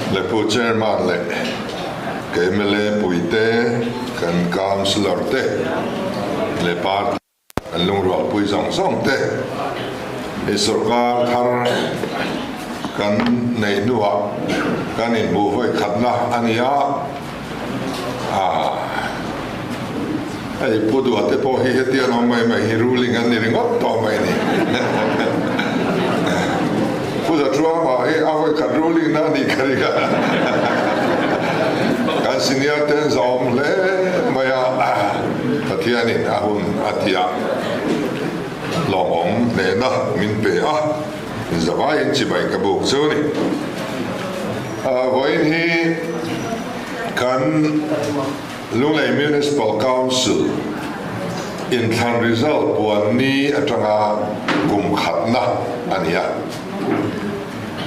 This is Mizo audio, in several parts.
Le Pu Chairman leh ka mla puite, kan Councillor te leh Party kan lungrualpui zawng zawng te hi sorkar thar kan neih hnuah kan inhmuh vawi khatna a ni a. Hei Pu Duhate pawh hi hetiang awm mai mai hi ruling an ni ringawt tawh mai ni. Pu Zatruama hi a vawi khat ruling na a nih ka ring a. Kan senior te an zahawm hle mai a, Pathianin a hun a ti a, lawmawm hnehna min pe a, zavaiin chibai ka buk chu a ni. Vawiin hi kan Lunglei Municipal Council inthlan result puan ni atanga kum khatna a ni a.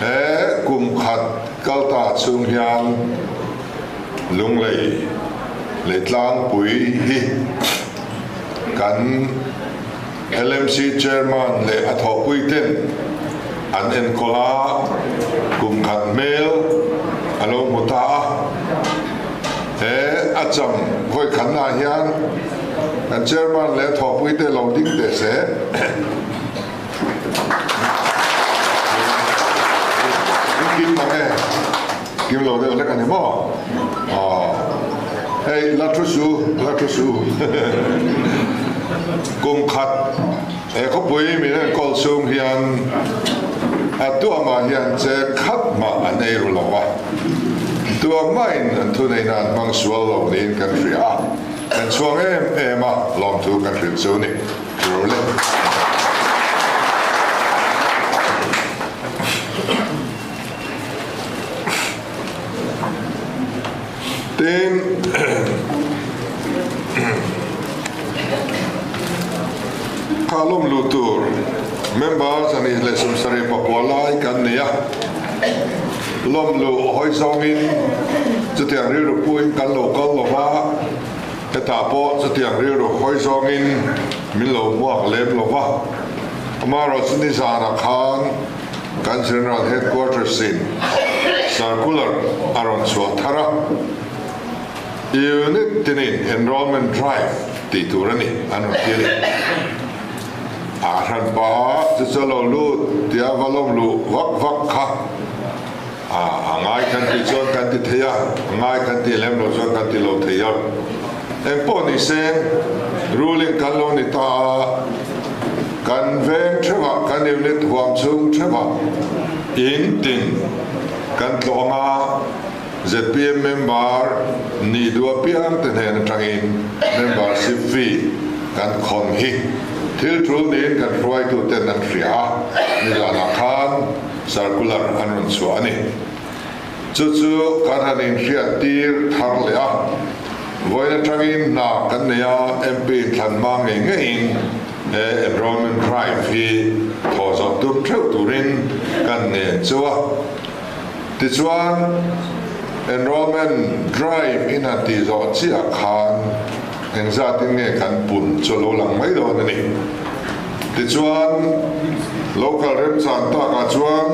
He kum khat kal ta chhung hian Lunglei Leitlangpui hi kan LMC Chairman leh a thawhpuiten an enkawl a, kum khat hmel a lo hmu ta a. He a cham vawikhatnaah hian kan Chairman leh a thawhpuite lo ding teh se. Kim mang e, kim lo deuh hlek a ni maw? Aw, hei la thu su, la thu su. Kum khat he khawpui min enkawl chhung hian a tuamah hian che khat mah an ei ru lo va, tuammain an thuneihna an hmang sual lo niin kan hria a, kan chhuang em em a, lawmthu kan hrilh chu ni. Tin, kha lawm luh tur members a nih leh 74 lai kan nei a, lawm luh hawi zawngin chutiang rilru puiin kan lo kal lo va. Hetah pawh chutiang rilru hawi zawngin min lo hmuak lem lo va, amaherawhchu nizanah khan kan General Headquarters in circular a rawn chhuah thar a, Unit tinin Enrollment Drive tih tur a ni an rawn ti a ni. A hranpa chu chu a lo lut tia va lawm luh vak vak kha. A ngai kan tih chuan kan ti thei a, a ngai kan tih lem loh chuan kan ti lo thei a. Engpawh ni se, ruling kan lo ni ta a, kan veng theuhah, kan unit huam chhung theuhah in tin kan tlawh ang a, zpm member nih duh apiang te hnen atangin membership fee kan khawn hi thil tul niin kan hruaituten an hria a, nizanah khan Circular an rawn chhuah a ni. Chu chu kan han inhriat tir thar leh a, vawiin atangin hna kan nei a, MP inthlan hma ngei ngeiin he enrollment drive hi thawh zawh tum theuh turin kan nen chu a. Tichuan, enrollment drive in han tih zawh chiah khan engzatin nge kan pun chu a lo lang mai dawn a ni. Tichuan, local remchang takah chuan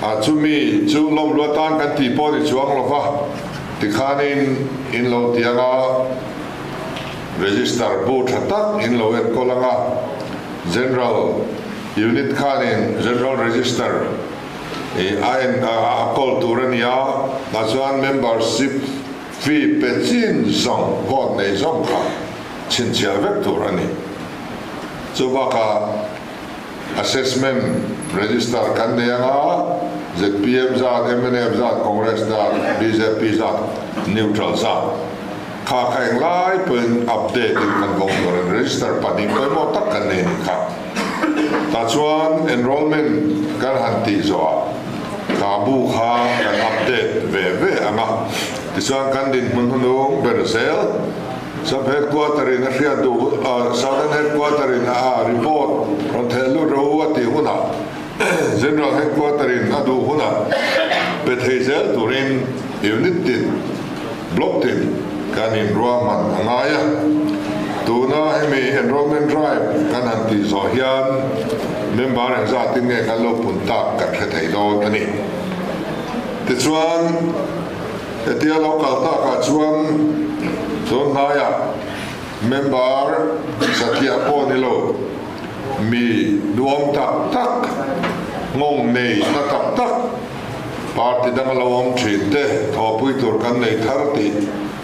a chumi chu lawmlu atan kan tih pawh ni chuang lo va, tikhanin in lo ti anga register bu tha tak in lo enkawl anga General Unit khanin General Register a en a kawl tur a ni a, tah chuan membership fee pe chin zawng vote nei zawng kha chhinchhiah vek tur a ni. Chu bakah Assessment Register kan nei anga zpm zat, mnf zat, Congress zat, bjp zat, Neutral zat kha kha englai pawhin update in kan vawng tur a ni. Register pahnih pawimawh tak kan nei a nih kha. Tah chuan Enrollment kan han tih zawhah kha bu kha kan update ve ve anga tichuan kan dinhmun hnung ber zel. Sub Headquarter in a hriat duh Southern Headquarter in a report rawn theh lut ro u a tih hunah General Headquarter in a duh hunah pe thei zel turin Unit tin, Block tin kan inruahman a ngai a. Tuna hemi Enrollment Drive kan han tih zawh hian member engzatin nge kan lo pun tak kan hre thei dawn a ni. Tichuan, hetia lo kal takah chuan tun hnaiah member satliah pawh ni lo, mi duhawm tak tak, nghawng nei na tak tak party danga lo awm thin te thawhpui tur kan nei thar tih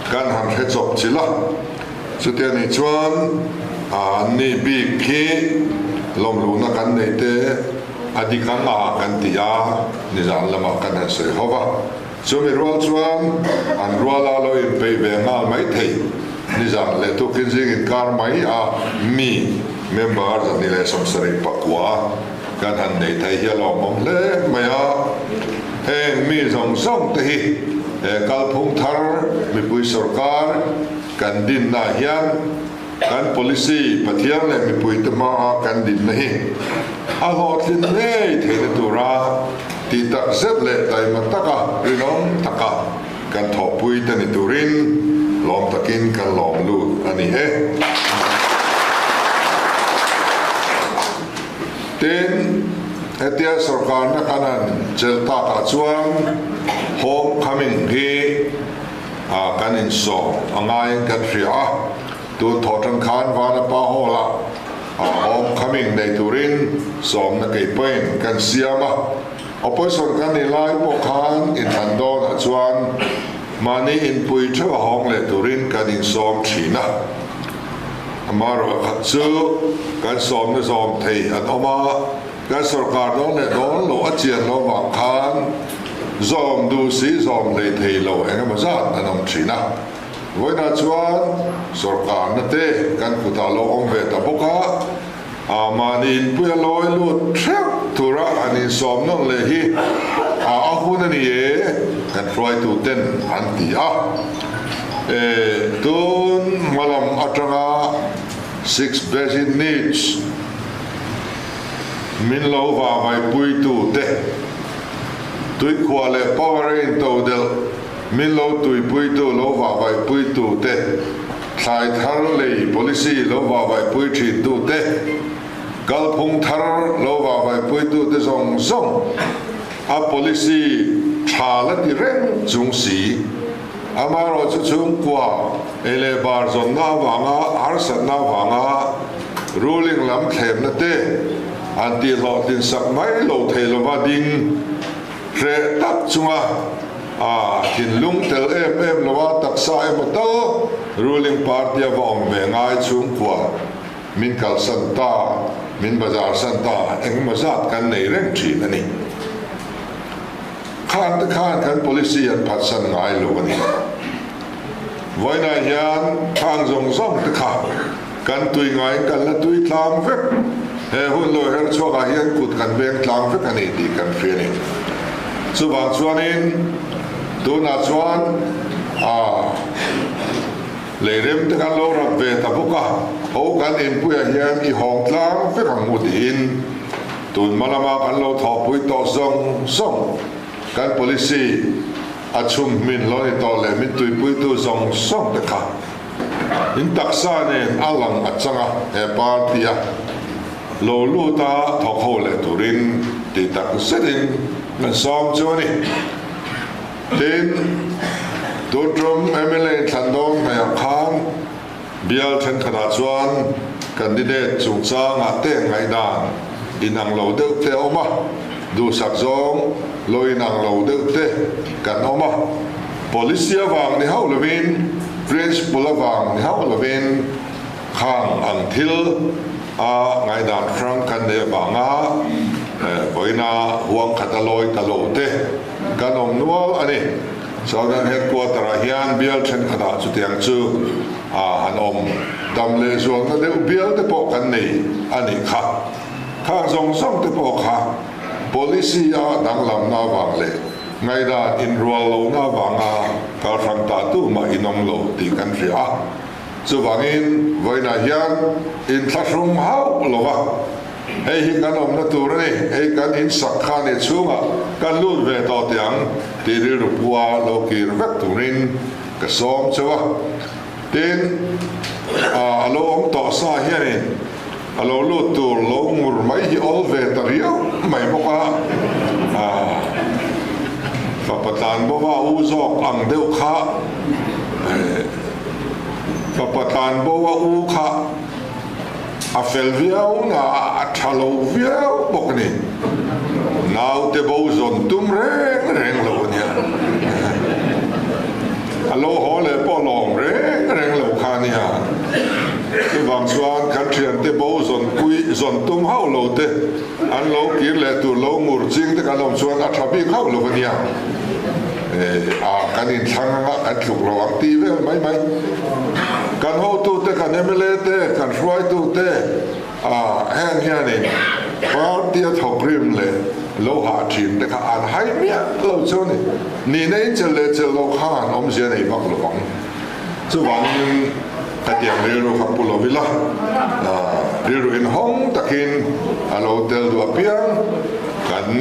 kan han hre chawp chilh a. Chutia nih chuan anni bik khi lawmluhna kan nei te a dik ang a kan ti a, nizan lamah kan han sawi ho va. Chumi rual chuan an ruala lo inpeih ve nghal mai thei. Nizan leh tukin zing inkar mai a mi member 279 kan han nei thei hi a lawmawm hle mai a. Heng mi zawng zawng te hi he kalphung thar mipui sorkar kan dinna hian kan policy Pathian leh mipuite hmaa kan dinna hi a hlawhtlin ngei theihna tura tih tak zet leh taima taka rinawm taka kan thawhpui te ni turin lawm takin kan lawm lut a ni e. Tin, hetia sorkarna kan han chelh takah chuan home coming hi a kan insawm a ngaiin kan hria a, tun thawh tan khan Vanapa Hall-ah home coming nei turin sawmna kei pawhin kan siam a, opposition kan nih lai pawh khan inthlan dawnah chuan mahni inpui theuh a hawng leh turin kan insawm thin a, amaherawh khat chu kan sawmna zawm thei an awm a. Kan sorkar dawn leh dawn loh a chian loh vang khan zawm duh si zawm hlei thei lo eng emaw zat an awm thin a. Vawiinah chuan sorkarna te kan kutah lo awm ve ta bawk a, a mahni inpui a lawi lut theuh tura an insawm nawn leh hi a a hun a ni e kan hruaitu ten an ti a. E tun hmalam atanga six basic needs Min lo vavaipuitu te, tuikhuah leh power a intodelh min lo tuipuitu lo vavaipuitu te, thlai thar lei policy lo vavaipui thintu te, kalphung thar lo vavaipuitu te zawng zawng a policy tha la ti reng chung si. Amaherawhchu chhungkua ei leh bar zawnna avanga harsatna avanga ruling lam thlemna te an tihhlawhtlin sak mai lo thei lova ding hreh tak chunga a thinlung tel em em lova taksa emaw tal ruling party a va awm ve ngai chhungkua min kalsan ta, min bazarsan ta engemaw zat kan nei reng thin a ni. Khan te khan kan policy an phatsan ngai lo a ni. Vawiinah hian khang zawng zawng te kha kan tui ngaiin kan la tui tlang vek. He hun lo her chhuakah hian kut kan veng tlang vek a ni tih kan hria a ni. Chuvang chuanin tunah chuan a leirem te kan lo rap ve ta bawk a, ho kan inpuiah hian i hawng tlang vek ang u tiin, Tun hma lama kan lo thawhpui tawh zawng zawng, kan policy a chhum hmin lo ni tawh leh min tuipuitu zawng zawng te kha in taksa nen a lang a chang a, he party a lo lut a thawk ho leh turin tih tak zetin kan sawm chu a ni. Tin, tun tum mla inthlan dawn hmeiah khan Bial thenkhatah chuan candidate chungchangah te ngaihdan inang lo deuh te a awm a, duhsak zawng lo inang lo deuh te kan awm a. Policy avang ni hauh lovin, principle avang ni hauh lovin khang ang thil a ngaihdan hrang kan nei avanga vawiina huang khat a lawi ta lo te kan awm nual a ni. Southern Headquarter ah hian bial thenkhatah chutiang chu a han awm tam leh zualna deuh bial te pawh kan nei a nih kha. Khang zawng zawng te pawh kha policy a danglamna avang leh ngaihdan inrual lohna avanga kal hrang ta tu mah in awm lo tih kan hria a. Chuvangin vawiinah hian inthlahrung hauh lo va. Hei hi kan awmna tur a ni, hei kan in sak kha ni chhungah kan lut ve tawh teh ang tih rilru pua lo kir vek turin ka sawm cheu a. Tin, a lo awm tawh sa hianin a lo lut tur lo ngur mai hi awl ve ta riau mai bawk a. Fapa tlan bo a u zawk ang deuh kha Fapa tlan bo a u kha a fel viau na a tha lo viau bawk a ni. Naute bo zawn tum reng reng lo a nia. A lo haw leh pawh lawm reng reng lo kha a nia. Chuvang chuan kan thiante bo zawn pui zawn tum hauh lo te an lo kir leh tur lo ngur ching te kan awm chuan a tha bik hauh lo a nia. A kan inthlang anga kan tluk lo ang tih vel mai mai. Kan hotute, kan mla te, kan hruaitute a heng hianin party a thawk rim leh lo hah thin te kha an hai miah lo chu a ni. Nihna in chelh leh chelh loh khan awmzia nei vak lo ang. Chuvangin hetiang rilru kha pu lo ila, rilru inhawng takin a lo tel duh apiang kan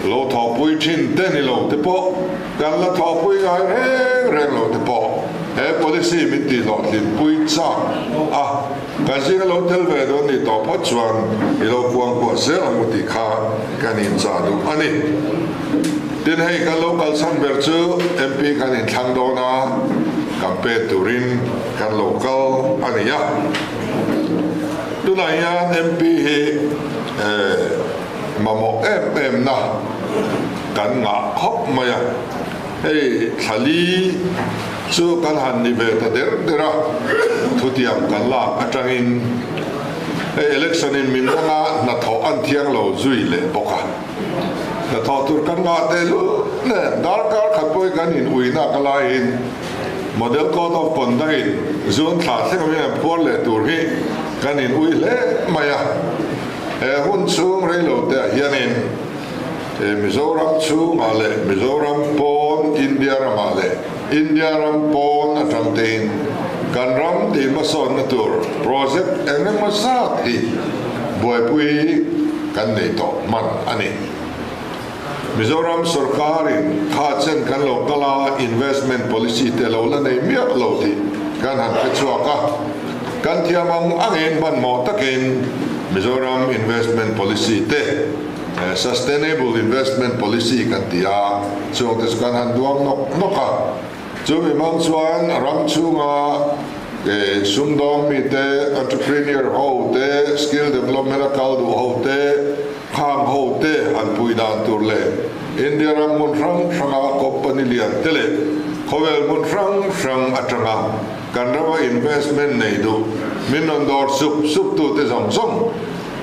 lo thawhpui thin te ni lo te pawh kan la thawhpui ngai reng reng lo te pawh he policy min tih hlawhtlinpui chak a, kan zinga lo tel ve dawn ni tawh phawt chuan i lo kuangkuah zel ang u tih kha kan inchah duh a ni. Tin hei kan lo kalchhan ber chu MP kan inthlang dawn a, campaign turin kan lo kal a ni a. Tunah hian MP hi mamawh em em na kan ngah khawp mai a, hei thlali chu kan han ni ve ta der der a, thutiang kan lak atangin hei election in min danga hnathawh an thiang lo zui leh bawk a. Hnathawh tur kan ngah teh lut nen darkar khat pawhin kan in ui nak a laiin Model Code of Conduct in zun thla thleng awmin an phuar leh tur hi kan in ui hle mai a. He hun chhung reilo te ah hianin Mizoram chhungah leh Mizoram pawn India ramah leh India ram pawn atang tein kan ram tih hmasawnna tur project eng emaw zat hi buaipui kan nei tawh hman a ni. Mizoram sorkarin kha chen kan lo kal a, investment policy te lo la nei miah lo tih kan han hre chhuak a, kan thiam ang angin hmanhmawh takin Mizoram investment policy te, Sustainable Investment Policy kan ti a, chung te chu kan han duang nawk nawk a. Chu mi hmang chuan ram chhunga sumdawng mite, entrepreneur ho te, skill development a kal duh ho te, khang ho te han pui dan tur leh India ram hmun hrang hranga company lian te leh khawvel hmun hrang hrang atanga kan rama investment nei duh min rawn dawr sup sup tute zawng zawng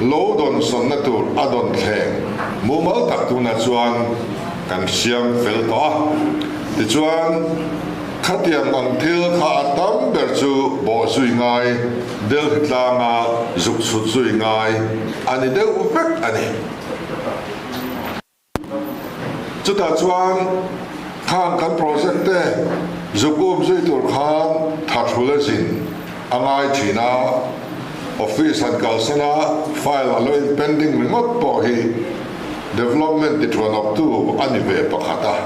Lo dawn sawnna tur a dawn thleng mumal tak tunah chuan kan siam fel tawh a. Tichuan, khatiang ang thil kha a tam ber chu bawh zui ngai, Delhi tlanga zuk chhut zui ngai a ni deuh vek a ni. Chutah chuan khang kan project te zuk um zui tur khan tha thul a zin a ngai thin a, office han kalsan a file a lo in pending ringawt pawh hi development ti thuanawp tu a ni ve pakhat a.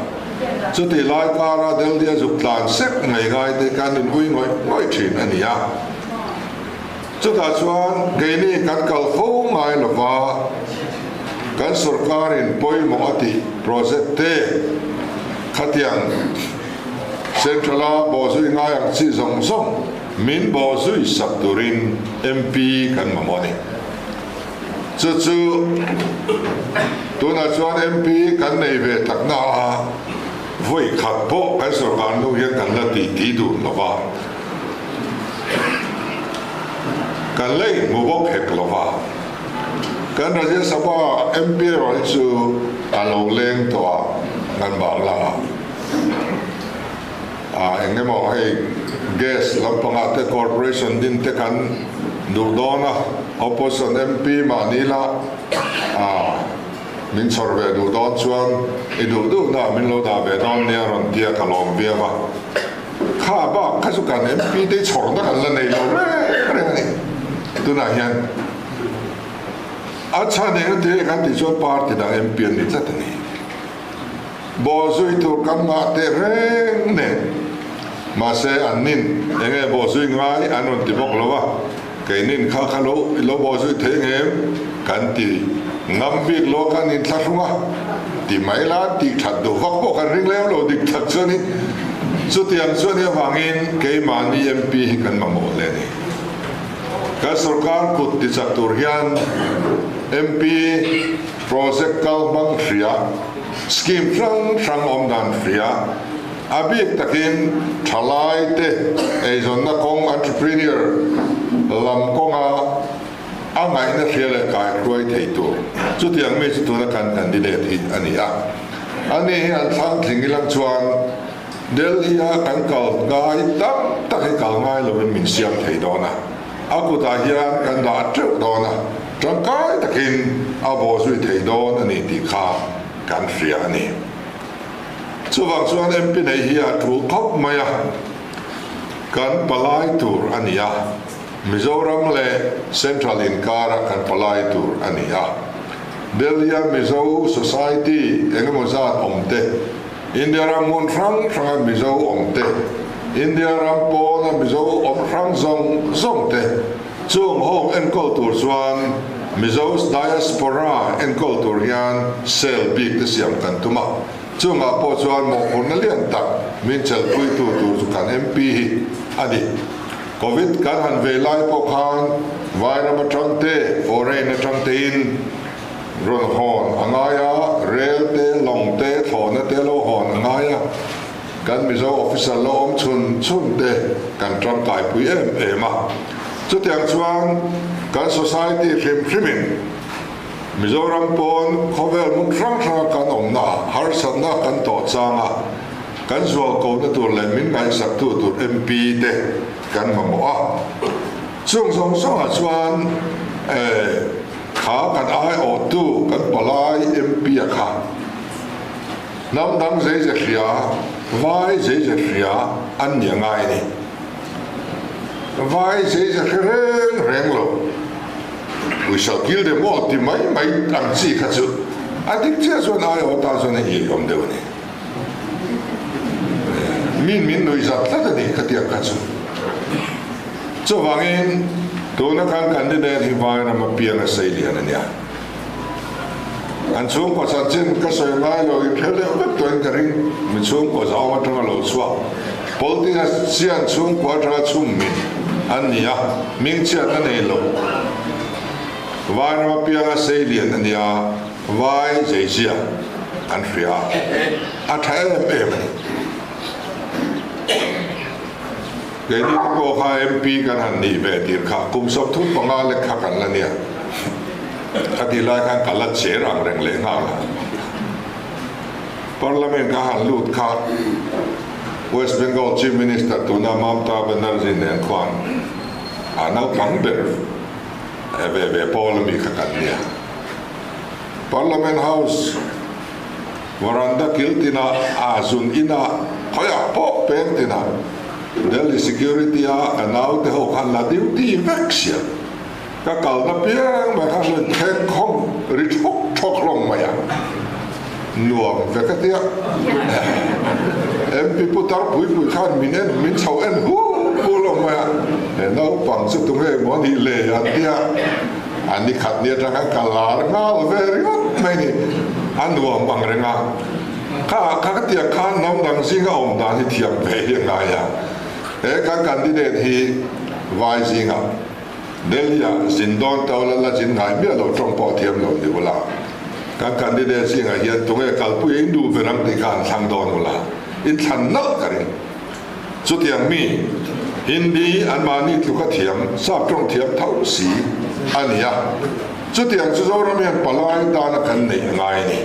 Chutih lai kara Delhi a zuk tlan sek mai ngai te kan in ui ngawih ngawih thin a ni a. Chutah chuan keini kan kal fo ngai lova kan sorkarin pawimawh a tih project te khatiang Central-a bawhzui ngai ang chi zawng zawng min bawhzui sak turin MP kan mamawh a ni. Chu chu tunah chuan MP kan nei ve takna a vawi khat pawh kan sorkar hnu hian kan la tih ti dun lova. Kan la inhmu bawk hek lo va, kan Rajya Sabha MP erawh hi chu a lo leng tawh a, kan Bangla ah ah eng emaw hei gas lampangah te corporation din te kan duh dawn a, opposition MP mahni la ah min chhawr ve duh dawn chuan i duh duhna min lo dah ve dawn nia rawn tia ka lawm viau a. Kha bak kha chu kan MP te chhawrna kan la nei lo reng reng a ni. Tunah hian a chhan eng ati e kan tih chuan party dang MP an ni tlat a ni. Bawhzui tur kan ngah teh reng nen mahse an nin eng nge bawhzui ngai an rawn ti bawk lo a, keinin kha kha lo i lo bawhzui thei ngem kan ti. Ngam bik lo kan inthlahrung a, ti mai la tih that duh vak pawh kan ring lem lo dik tak chuanin chutiang chuan hi avangin keimahni MP hi kan mamawh hle a ni. Kan sorkar kut tichak tur hian MP project kal hmang hria, scheme hrang hrang awm dan hria, a bik takin thalai te eizawnna kawng entrepreneur lam kawnga A ngaihna hria leh kai hruai thei tur chutiang mi chu tuna kan candidate hi a ni a. Ani hi an thlang tling ilang chuan Delhi-a kan kal ngai tam tak hi kal ngai lovin min siam thei dawn a. A kutah hian kan dah teuh dawn a, tangkai takin a bawh zui thei dawn a ni tih kha kan hria a ni. Chuvang chuan MP nei hi a tul khawp mai a, kan palai tur a ni a. Mizoram leh Central inkara kan palai tur a ni a. Delhi-a Mizo Society engemaw zat awm te, India ram hmun hrang hranga Mizo awm te, India ram pawna Mizo awm hrang zawng zawng te chung home enkawl tur chuan Mizo Diaspora enkawl tur hian cell bik te siam kan tum a. Chungah pawh chuan mawhphurhna lian tak min chelhpuitu tur chu kan MP hi a ni. Covid kan han vei lai pawh khan Vairam atang te, foreign atang tein rawn hawn a ngai a, rel te, lawng te, thlawhna te lo hawn a ngai a, kan Mizo officer lo awm chhun chhun te kan tangkaipui em em a. Chutiang chuan kan society hrim hrimin Mizoram pawn khawvel hmun hrang hranga kan awmna harsatna kan tawh chang a, Kan zual kohna tur leh min ngaihsaktu tur MP te kan mamawh a. Chung zawng zawngah chuan kha kan aiawhtu kan palai MP a kha hnam dang zei ze hria, vai zei ze hria an ni a ngai a ni. Vai zei ze hre reng reng lo. Puisa kil de maw ti mai mai ang chi kha chu a dik chiah chuan aiawh tan chuan a iaiawm deuh a ni. Min min nuih zat tlat a ni khatiang kha chu. Chuvangin tuna kan candidate hi Vairam a piang a sei lian a nia. An chhungkaw chanchin ka sawi ngai lo in hre deuh vek tawhin ka ring. Mi chhungkaw zau atanga lo chhuak politician chhungkua atanga chhum min an ni a, hming chhiat a nei lo. Vairam a piang a sei lian a nia. Vai zeizia an hria a, a tha em em a ni. Keini te pawh kha MP kan han nih ve tir kha kum 35 lek kha kan la nia. Ka tih lai khan ka la cher ang reng leh nghal a. Parliament ka han lut kha West Bengal Chief Minister tuna Mamta Banerjee nen khuan a naupang ber ve ve pawl ami kha kan nia. Parliament House veranda kil tinah a zun inah khawiah pawh peng tinah Delhi Security a ka naute ho khan la duty vek sia. Ka kalna piang mai khan rawn thleng khawm ri thawk thawk hlawm mai a, nuam vek a tia. MP putar pui pui khan min en min chho en hu hu hlawm mai a, he naupang chu tunge maw nih le an tia. A ni khat ni atang khan ka lar nghal ve ringawt mai ni. A nuam ang reng a. Kha kha ka tiang khan hnam dang zinga awm dan hi thiam ve hi a ngai a. He kan candidate hi vai zingah Delhi ah zin dawn tau la la zin ngai miah lo tawng pawh thiam lo ni ula. Kan candidate zingah hian tunge kalpui in duh ber ang tih kha an thlang dawn ula. In thlan nalh ka ring. Chutiang mi, Hindi anmahni tluka thiam, sap tawng thiam tho si a ni a. Chutiang chu Zoram hian palai tana kan neih a ngai a ni.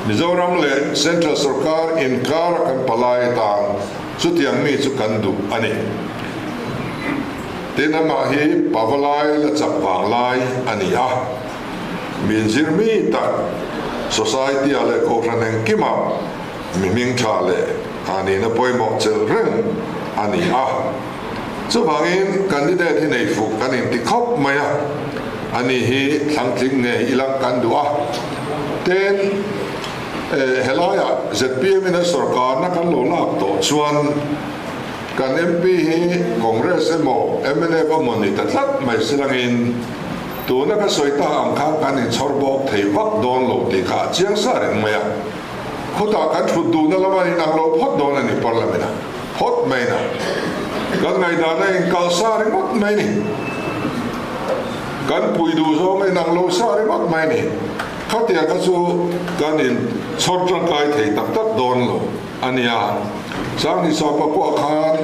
Mizoram leh Central Sorkar inkara kan palai tan chutiang mi chu kan duh a ni. Tin, amah hi Pavalai la chak vang lai a ni a. Min zir mi tak, Society-ah leh Kohhran engkimah, Mi hming tha leh a nihna pawimawh chelh reng a ni a. Chuvangin candidate hi nei fuh kan inti khawp mai a, ani hi thlangtling ngei ilang kan duh a. Tin, helaiah zpm in a sorkarna kan lo lak tawh chuan kan MP hi Congress emaw mnf emaw ni ta tlat mai silangin. Tuna ka sawi tak ang khan kan inchhawr bawk thei vak dawn lo tih kha a chiang sa reng mai a. Khutah kan thut duhna lama inang lo phawt dawn a ni Parliament-ah phawt mai na. Kan ngaihdan a inkalh sa ringawt mai ni. Kan pui duh zawng a inang lo sa ringawt mai ni. Khatiang kha chu kan inchhawr tangkai thei tak tak dawn lo a nia. Sangnisawpa pawh khan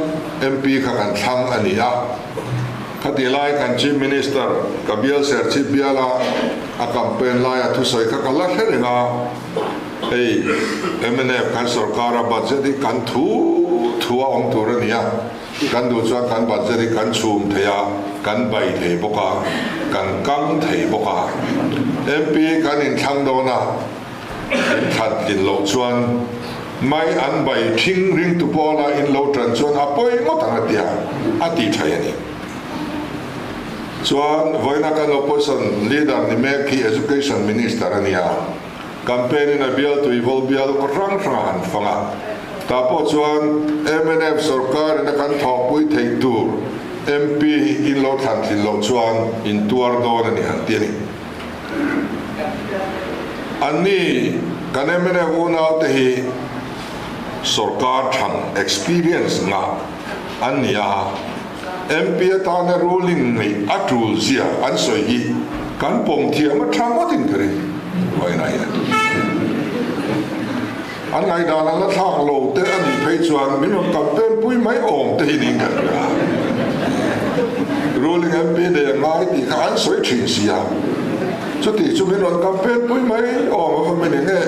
MP kha kan thlang a ni a. Khati lai kan Chief Minister ka bial Serchhip biala a campaign laia thusawi kha ka la hre reng a, hei mnf kan sorkara budget hi kan thu thu a awm tur a ni a, kan duh chuan kan budget hi kan chhum thei a, kan bai thei bawk a, kan kang thei bawk a. MP kan inthlang dawn a, inthlan tlin loh chuan mai an bai thing ringtu pawla in lo tan chuan a pawi ngawt ang a tia a ti thei a ni. Chuan vawiina kan opposition leader ni mek hi Education Minister a nia, campaign in a bial tui vawl bial hrang hrang a han fang a, tah pawh chuan mnf sorkar in a kan thawhpui theih tur MP in lo thlan thlin loh chuan in tuar dawn a ni han ti a ni. Anni kan mnf unaute hi sorkar thang experience ngah an ni a, MP atana ruling neih a tul zia an sawi hi kan pawm thiam a tha ngawtin ka ring vawiin ah hian. An ngaihdan an la thlak lo te a nih phei chuan min rawn campaign pui mai awm te hi niin kan hria. Ruling MP nei a ngai tih kha an sawi thin si a, chuti chu min rawn campaign pui mai awm a va mi ni nge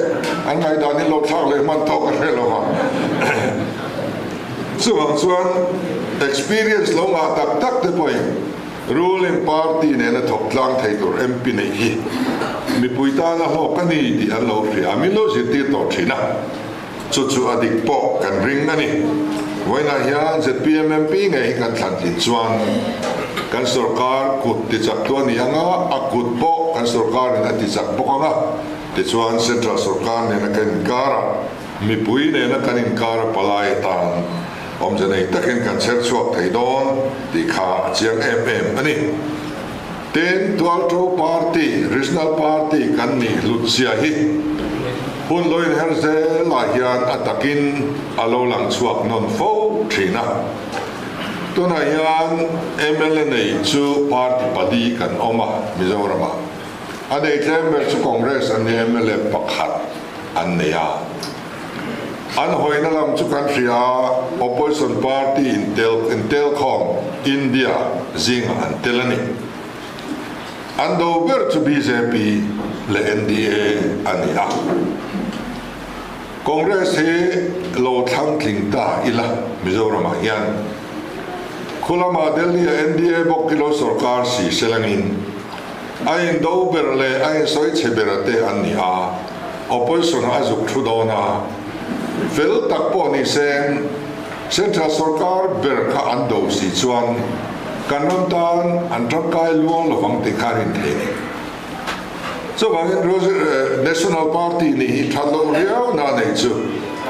an ngaihdan in lo thlak leh hman tawh ka hre lo a. Chuvang chuan experience lo ngah tak tak te pawhin Ruling party nena thawk tlang thei tur MP neih hi mipui tana hlawk a ni tih an lo hria a, min lo zirtir tawh thin a, chu chu a dik pawh kan ring a ni. Vawiinah hian zpm MP ngei hi kan thlan thin chuan kan sorkar kut tichak tu a ni ang a, a kut pawh kan sorkarin a tichak bawk ang a, tichuan central sorkar nena kan inkarah Mipui nena kan inkar a palai atan awmze nei takin kan chher chhuak thei dawn tih kha a chiang em em a ni. Tin, Tualṭo Party, Regional Party, kan nih hlut zia hi hun lo inher zelah hian a takin a lo lang chhuak nawn fo thin a. Tunah hian mla nei chu party pali kan awm a Mizoramah. A nei tlem ber chu Congress an ni mla pakhat an nei a. An hawina lam chu kan hria a, opposition party intel intelkhawm India zingah an tel a ni. An do ber chu bjp leh NDA a ni a. Congress hi lo thlang tling ta ila Mizoramah hian khulama Delhi-a NDA bawk hi lo sorkar si selangin A indo ber leh a insawi chhe bera te an ni a, opposition a zuk thu dawn a, fel tak pawh ni seng Central sorkar ber kha an do si chuan kan ram tan an tangkai luang lovang tih kha a rin thei a ni. Chuvangin National Party nih hi that loh riau na nei chu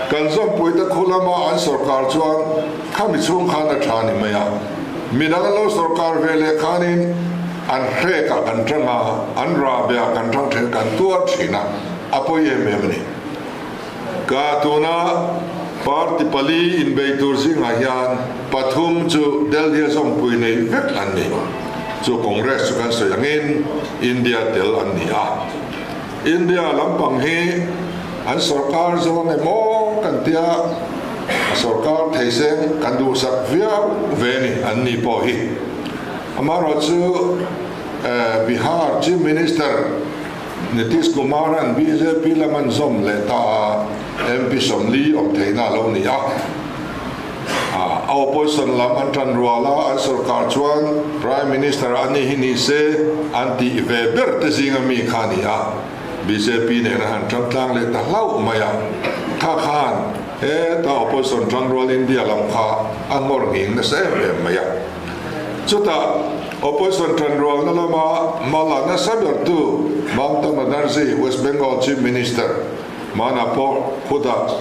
kan zawmpuite khu lama an sorkar chuan khami chhung khan a tha ni mai a, midang an lo sorkar ve leh khanin an hrek ah kan tang a, an rahbeh ah kan tang then kan tuar thin a, a pawi em em a ni. Ka tuna party pali inbei tur zingah hian pathum chu Delhi a zawmpui nei vek an ni. Chu Congress chu kan sawi angin India tel an ni a. India lampang hi an sorkar zawng emaw kan tia a sorkar thei seng kan duhsak viau ve ni an ni pawh hi. Amaherawhchu Bihar Chief Minister Nitish Kumar-a'n bjp lam an zawm leh ta a, MP 40 awm theihna a lo ni a. A opposition lam an tan rual a, an sorkar chuan Prime Minister a ni hi ni se an tih ve ber te zinga mi kha a ni a. Bjp nen a han tan tlang leh ta hlauh mai a. Kha khan heta opposition tan rual India lam kha a ngawr nghing nasa em em mai a. Chutah opposition tan rualna lama hma la nasa bertu Mamta Banerjee, West Bengal Chief Minister, Mana pawh khutah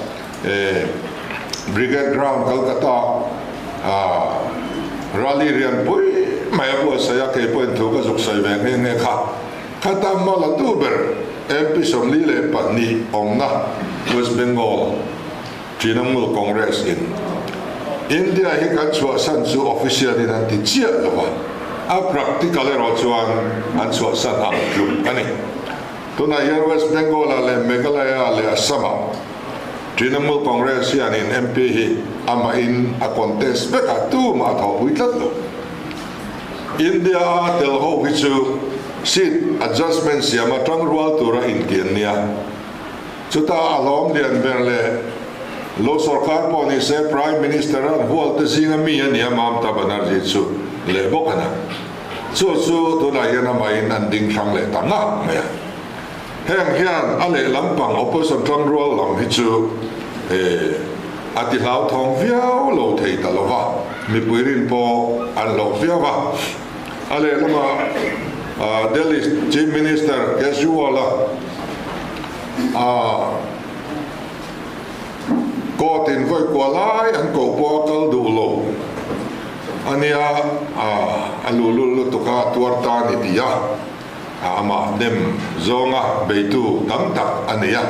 Brigade Ground, Calcutta ah rally rian pui. mai a buatsaih a, kei pawhin thu ka zuk sawi ve nghe nghe kha. Khata hma la tu ber MP 42 awmna West Bengal Trinamool Congress in India hi kan chhuahsan chu official in an ti chiah lo va, a practical erawh chuan an chhuahsan ang tluk a ni. Tunah hian West Bengal ah leh Meghalaya leh Assam ah Trinamool Congress hian in MP hi amah in a contest vek a, tumah a thawhpui tlat lo. India a tel ho hi chu seat adjustment siam a tangrual tura intian nia. Chuta a hlawm lian ber leh lo sorkar pawh ni se Prime Minister an hual te zinga mi a nia Mamta Banerjee chu leh bawk a na. Chu chu tunah hian amahin an ding thlang leh ta ngak mai a. Heng hian a lehlam pang opposition tangrual lam hi chu a ti hlauthawng viau lo thei ta lo va, mipui rin pawh an hlauh viau a. A lehlamah Delhi Chief Minister Kejriwal-a court in vawi kua lai an koh pawh a kal duh lo a nia, a luhlul lutuk a tuar ta a ni ti a. Amah nem zawnga beitu tam tak a nei a.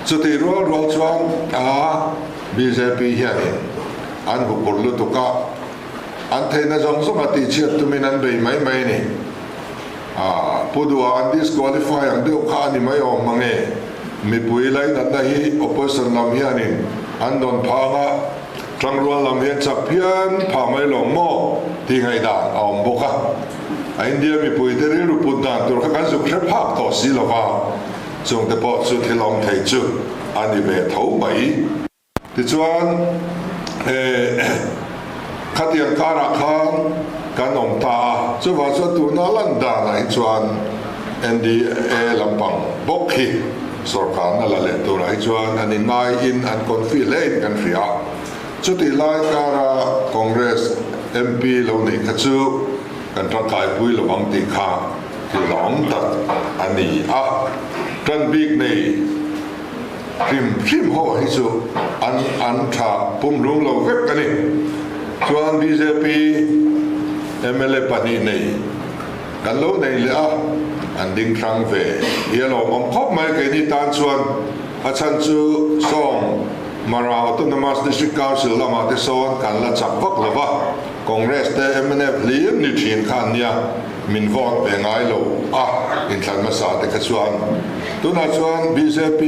Chutih rual rual chuan a bjp hianin an hupur lutuk a, an theihna zawng zawng a tihchhiat tumin an bei mai mai a ni. A Pu Duha an disqualify ang deuh kha a ni mai awm mange. Mipui lainatna hi opposition lam hianin an dawn phang a, Tangrual lam hian chak phian phah mai lawng maw tih ngaihdan a awm bawk a. A India mipuite rilru put dan tur kha kan zuk hre phak tawh si lo va, chungte pawh chu thil awm thei chu a ni ve tho mai. Tichuan, khatiang karah khan kan awm ta a, chuvang chuan tuna lan danah hi chuan NDA lampang bawk hi Sorkarna la leh turah hi chuan an inngaiin an confi hlein kan hria. Chutih lai kara Congress MP lo neih kha chu kan tangkaipui lo ang tih kha thil hlauhawm tak a ni a. Tan bik nei hrim hrim ho hi chu an an tha pumhlum lo vek a ni. Chuan bjp mla pahnih nei. Kan lo nei leh a, an ding hrang ve hi a lawmawm khawp mai keini tan chuan. A chhan chu sawm Mara Autonomous District Council lamah te sawn kan la chak vak lo va, Congress te mnf hlim ni thin kha an nia, min vote ve ngai lo a inthlan hmasa te kha chuan. Tunah chuan bjp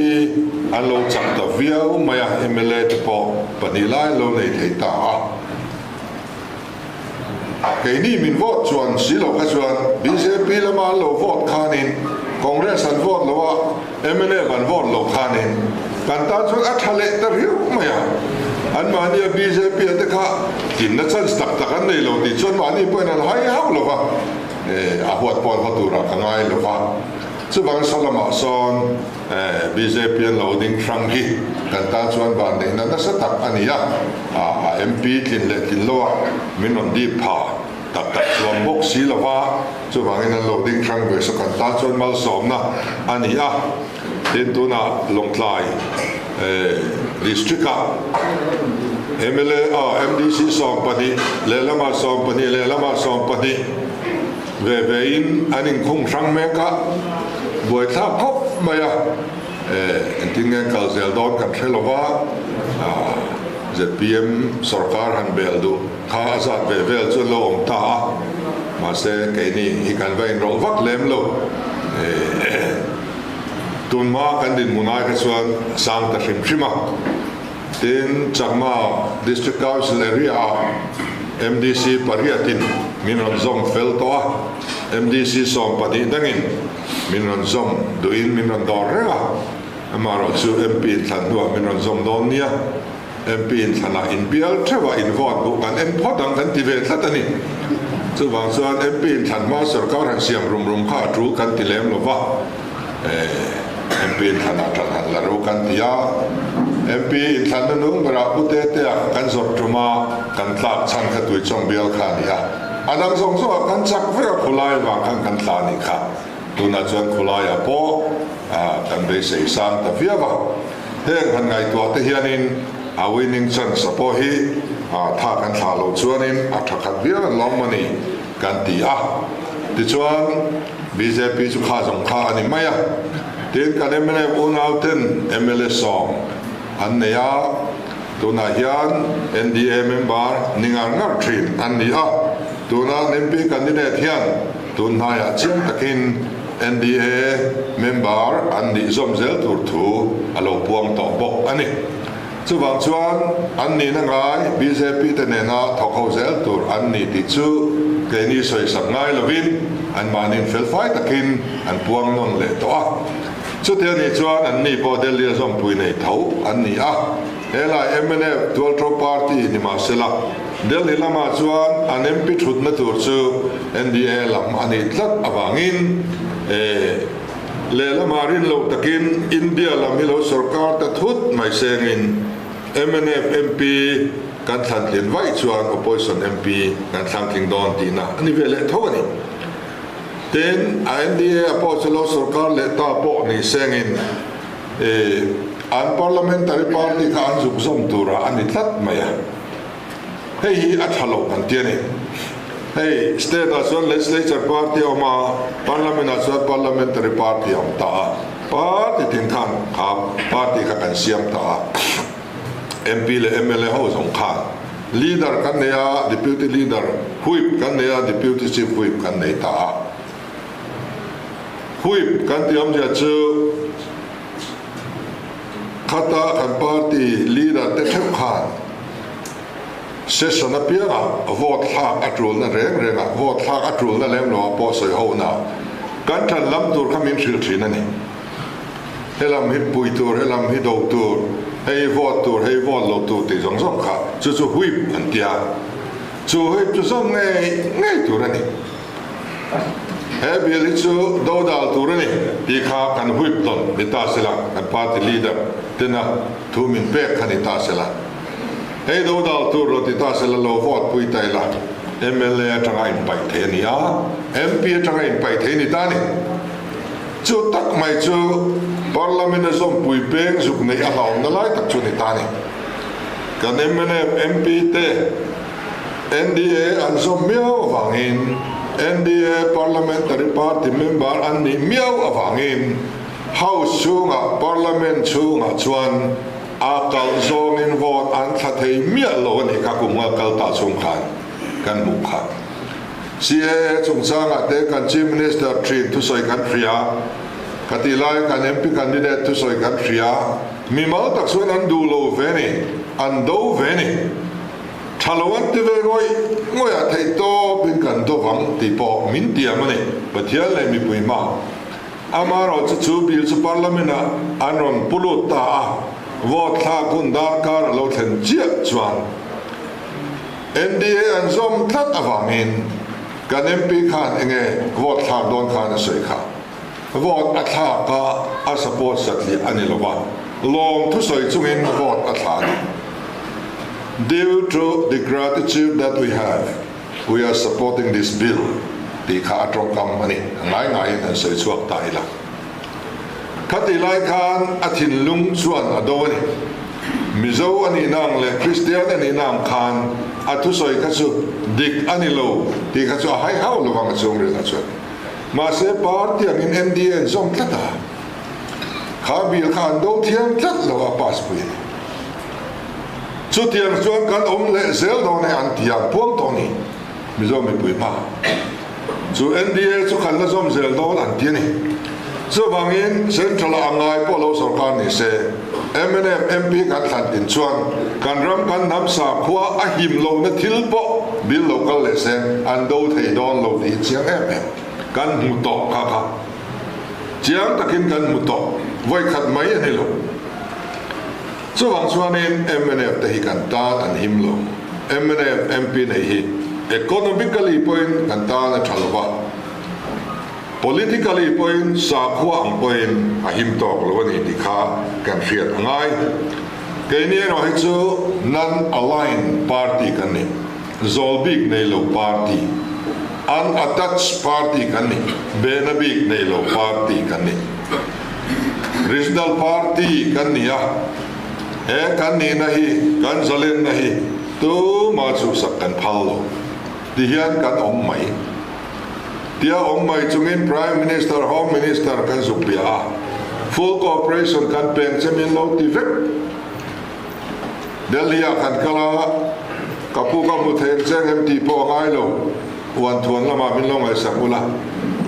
an lo chak ta viau mai a, mla te pawh pahnih lai an lo nei thei ta a. Keini min vote chuan si lo kha chuan bjp lama an lo vote khanin Congress an vote lo a, mnf an vote lo khanin kan tan chuan a tha leh ta riau mai a. Anmahnia bjp a te kha tinna chance tak tak an nei lo tih chuan mahni pawhin an hai hauh lo va, a huat pawn haw turah ka ngai lo va. Chuvang salamah sawn Bjp an lo ding hrang hi kan tan chuan vanneihna nasa tak a ni a, a MP tlin leh tlin loa min rawn dip pha tak tak chuang bawk si lo va, chuvangin an lo ding hrang ve saw kan tan chuan malsawmna a ni a. Tin, tunah Lawngtlai District-ah mla a MDC 12 lehlamah 12 lehlamah 12 ve vein an inkhung hrang mek a, buaithlak khawp mai a, engtin nge kal zel dawn kan hre lo va, zpm sorkar han bel duh kha a zat ve vel chu an lo awm ta a, mahse keini hi kan va inrawlh vak lem lo, tunhma kan dinhmun ai kha chuan sang ta hrim hrim a. Tin, Chakma District Council area-ah MDC pariatin min rawn zawm fel tawh a, MDC 12 dangin min rawn zawm duhin min rawn dawr reng a, amaherawhchu MP inthlan hnuah min rawn zawm dawn nia, MP inthlanah inbial theuh a invote duh kan en phawt ang kan ti ve tlat a ni. Chuvang chuan MP inthlan hma sorkar han siam rum rum kha a tul kan ti lem lo va. MP inthlanah ṭan han la ro kan ti a, MP inthlanna nung berah Pu Tetea kan zawrh ṭuma kan tlak chhan kha Tuichawng bial kha a ni a, a dang zawng zawngah kan chak vek a, khulai vang khan kan tla a nih kha. Tunah chuan khulaiah pawh kan beisei sang ta viau a, heng han ngaihtuah te hianin a winning chance a pawh hi tha kan thlah loh chuanin a ṭha khat viau an lawm a ni. kan ti a. Tichuan, bjp chu kha zawng kha a ni mai a. Tin, kan mnf unauten mla sawm an nei a, tunah hian NDA member ni ngar ngar thin an ni a. Tuna an MP candidate hian tun hnaiah chiang takin NDA member an nih zawm zel tur thu a lo puang tawh bawk a ni. Chuvang chuan an nihna ngai bjp te nena thawk ho zel tur an ni tih chu keini sawisak ngai lovin anmahniin felfai takin an puang nawn leh tawh a. Chuti a nih chuan anni pawh Delhi a zawmpui nei tho an ni a, helai mnf Tualṭo Party ni mahsela Delhi lamah chuan an MP thutna tur chu NDA lam a nih tlat avangin e Lehlamah rin loh takin India lam hi lo sorkar ta thut mai sengin mnf MP kan thlan tlin vaih chuan Opposition MP kan thlang tling dawn tihna a ni ve leh tho a ni. Tin, a NDA a pawh chu lo sorkar leh ta pawh ni sengin an Parliamentary Party kha an zuk zawm turah a ni tlat mai a. Hei hi a tha lo kan ti a ni. Hei state ah chuan legislature party a awm a, parliament ah chuan parliamentary party a awm ta a. Party tin khan kha party kha kan siam ta a. MP leh mla ho zawng khan leader kan nei a, deputy leader, whip kan nei a, deputy chief whip kan nei ta a. Whip kan tih awmzia chu Khata kan party leader te theuh khan session apiangah vote thlak a tulna reng rengah vote thlak a tulna lem lo ah pawh sawi ho na kan than lam tur kha min hrilh thin a ni. Helam hi pui tur, helam hi do tur, hei vote tur, hei vote lo tur tih zawng zawng kha chu chu whip an tia. Chu whip chu zawm ngei ngei tur a ni. He bill hi chu dodal tur a ni tih kha kan whip dawn ni ta sela, kan party leader tena thu min pek kha ni ta sela. Hei dodal tur lo ti ta sela lo vote pui ta ila mla atanga inpaih thei a ni a, MP atanga inpaih thei ni ta a ni. Chu tak mai chu Parliament a zawmpui peng zuk neih a hlauhna lai tak chu ni ta a ni. Kan mnf MP te. NDA an zawm miau avangin, NDA Parliamentary Party member an nih miau avangin House chhungah, Parliament chhungah chuan a kalh zawngin vote an thla thei miah lo a nih kha kum nga kal ta chhung khan kan hmuh kha. CAA chungchangah te kan Chief Minister thin thusawi kan hria, ka tih lai kan MP candidate thusawi kan hria, mimal tak chuan an duh lo ve ni, an do ve ni. Tha lo an ti ve ngawih ngawih ah theih tawp in kan dawk ang tih pawh min tiam a ni, Pathian leh mipui hma. Amaherawh chu chu bill chu Parliament ah an rawn pu lut ta a, vote thlak hun darkar a lo thlen chiah chuan NDA an zawm tlat avangin kan MP khan enge vote thlak dawn khan a sawi kha. Vote a thlak a, a support satliah a ni lo va, lawm thusawi chungin vote a thla a ni. Due to the gratitude that we have, we are supporting this bill tih kha a tawngkam a ni. A ngai ngaiin han sawi chhuak ta ila. Khatih lai khan a thinlung chuan a do a ni. Mizo a nihna ang leh Kristian a nihna ang khan a thusawi kha chu dik a ni lo tih kha chu a hai hauh lovang a chhungril ah chuan. Mahse party angin NDA an zawm tlat a, kha bill kha an do thiam tlat lo a pass pui a ni. Chutiang chuan kan awm leh zel dawn e an ti a, an puang tawh a ni Mizo mipui hma. Chu NDA chu kan la zawm zel dawn an ti a ni. Chuvangin Central ah a ngai pawh lo sorkar ni se, mnf MP kan thlan tin chuan kan ram kan hnam sakhua a him lohna thil pawh bill lo kal leh se an do thei dawn lo tih hi chiang em em kan hmu tawh kha kha chiang takin kan hmu tawh vawikhat mai a ni lo. Chuvang chuanin mnf te hi kan tan an him lo. Mnf MP nei hi economically pawhin kan tan a tha lo va. Politically pawhin sakhua ang pawhin a him tawk lo a ni tih kha kan hriat a ngai. Keini erawh hi chu non-aligned party kan ni, zawl bik nei lo party, unattached party kan ni, behna bik nei lo party kan ni. Regional party kan ni a, he kan nihna hi, kan zalenna hi tumah chhuhsak kan phal lo. Ti hian kan awm mai. Tia awm mai chungin Prime Minister, Home Minister kan zuk bia a, full cooperation kan peng che min lo ti vek. Delhi ah kan kal a, ka pu ka hmu thei ang che ang em tih pawh a ngai lo, uan thuan lamah min lo ngaihsak ula,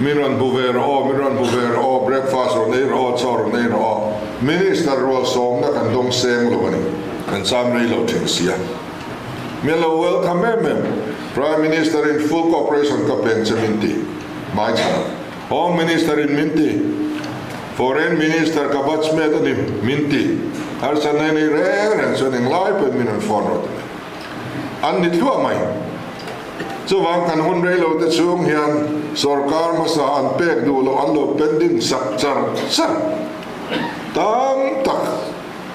min rawn bu ve rawh aw, min rawn bu ve rawh aw, breakfast rawn ei rawh aw, chaw rawn ei rawh aw. Minister rual sawmna kan dawng seng lo a ni, kan cham rei lo thin sia. Min lo welcome em em. Prime Minister in full cooperation ka peng che min ti. Mai chhan. Home Minister in min ti. Foreign Minister ka batchmate a ni min ti. Harsatna i nei reng reng chuan englai pawhin min rawn phone rawh ti mai. An ni thluah mai. Chuvang kan hun rei lo te chhung hian sorkar hmasa an pek duh loh an lo pending sak char char tam tak.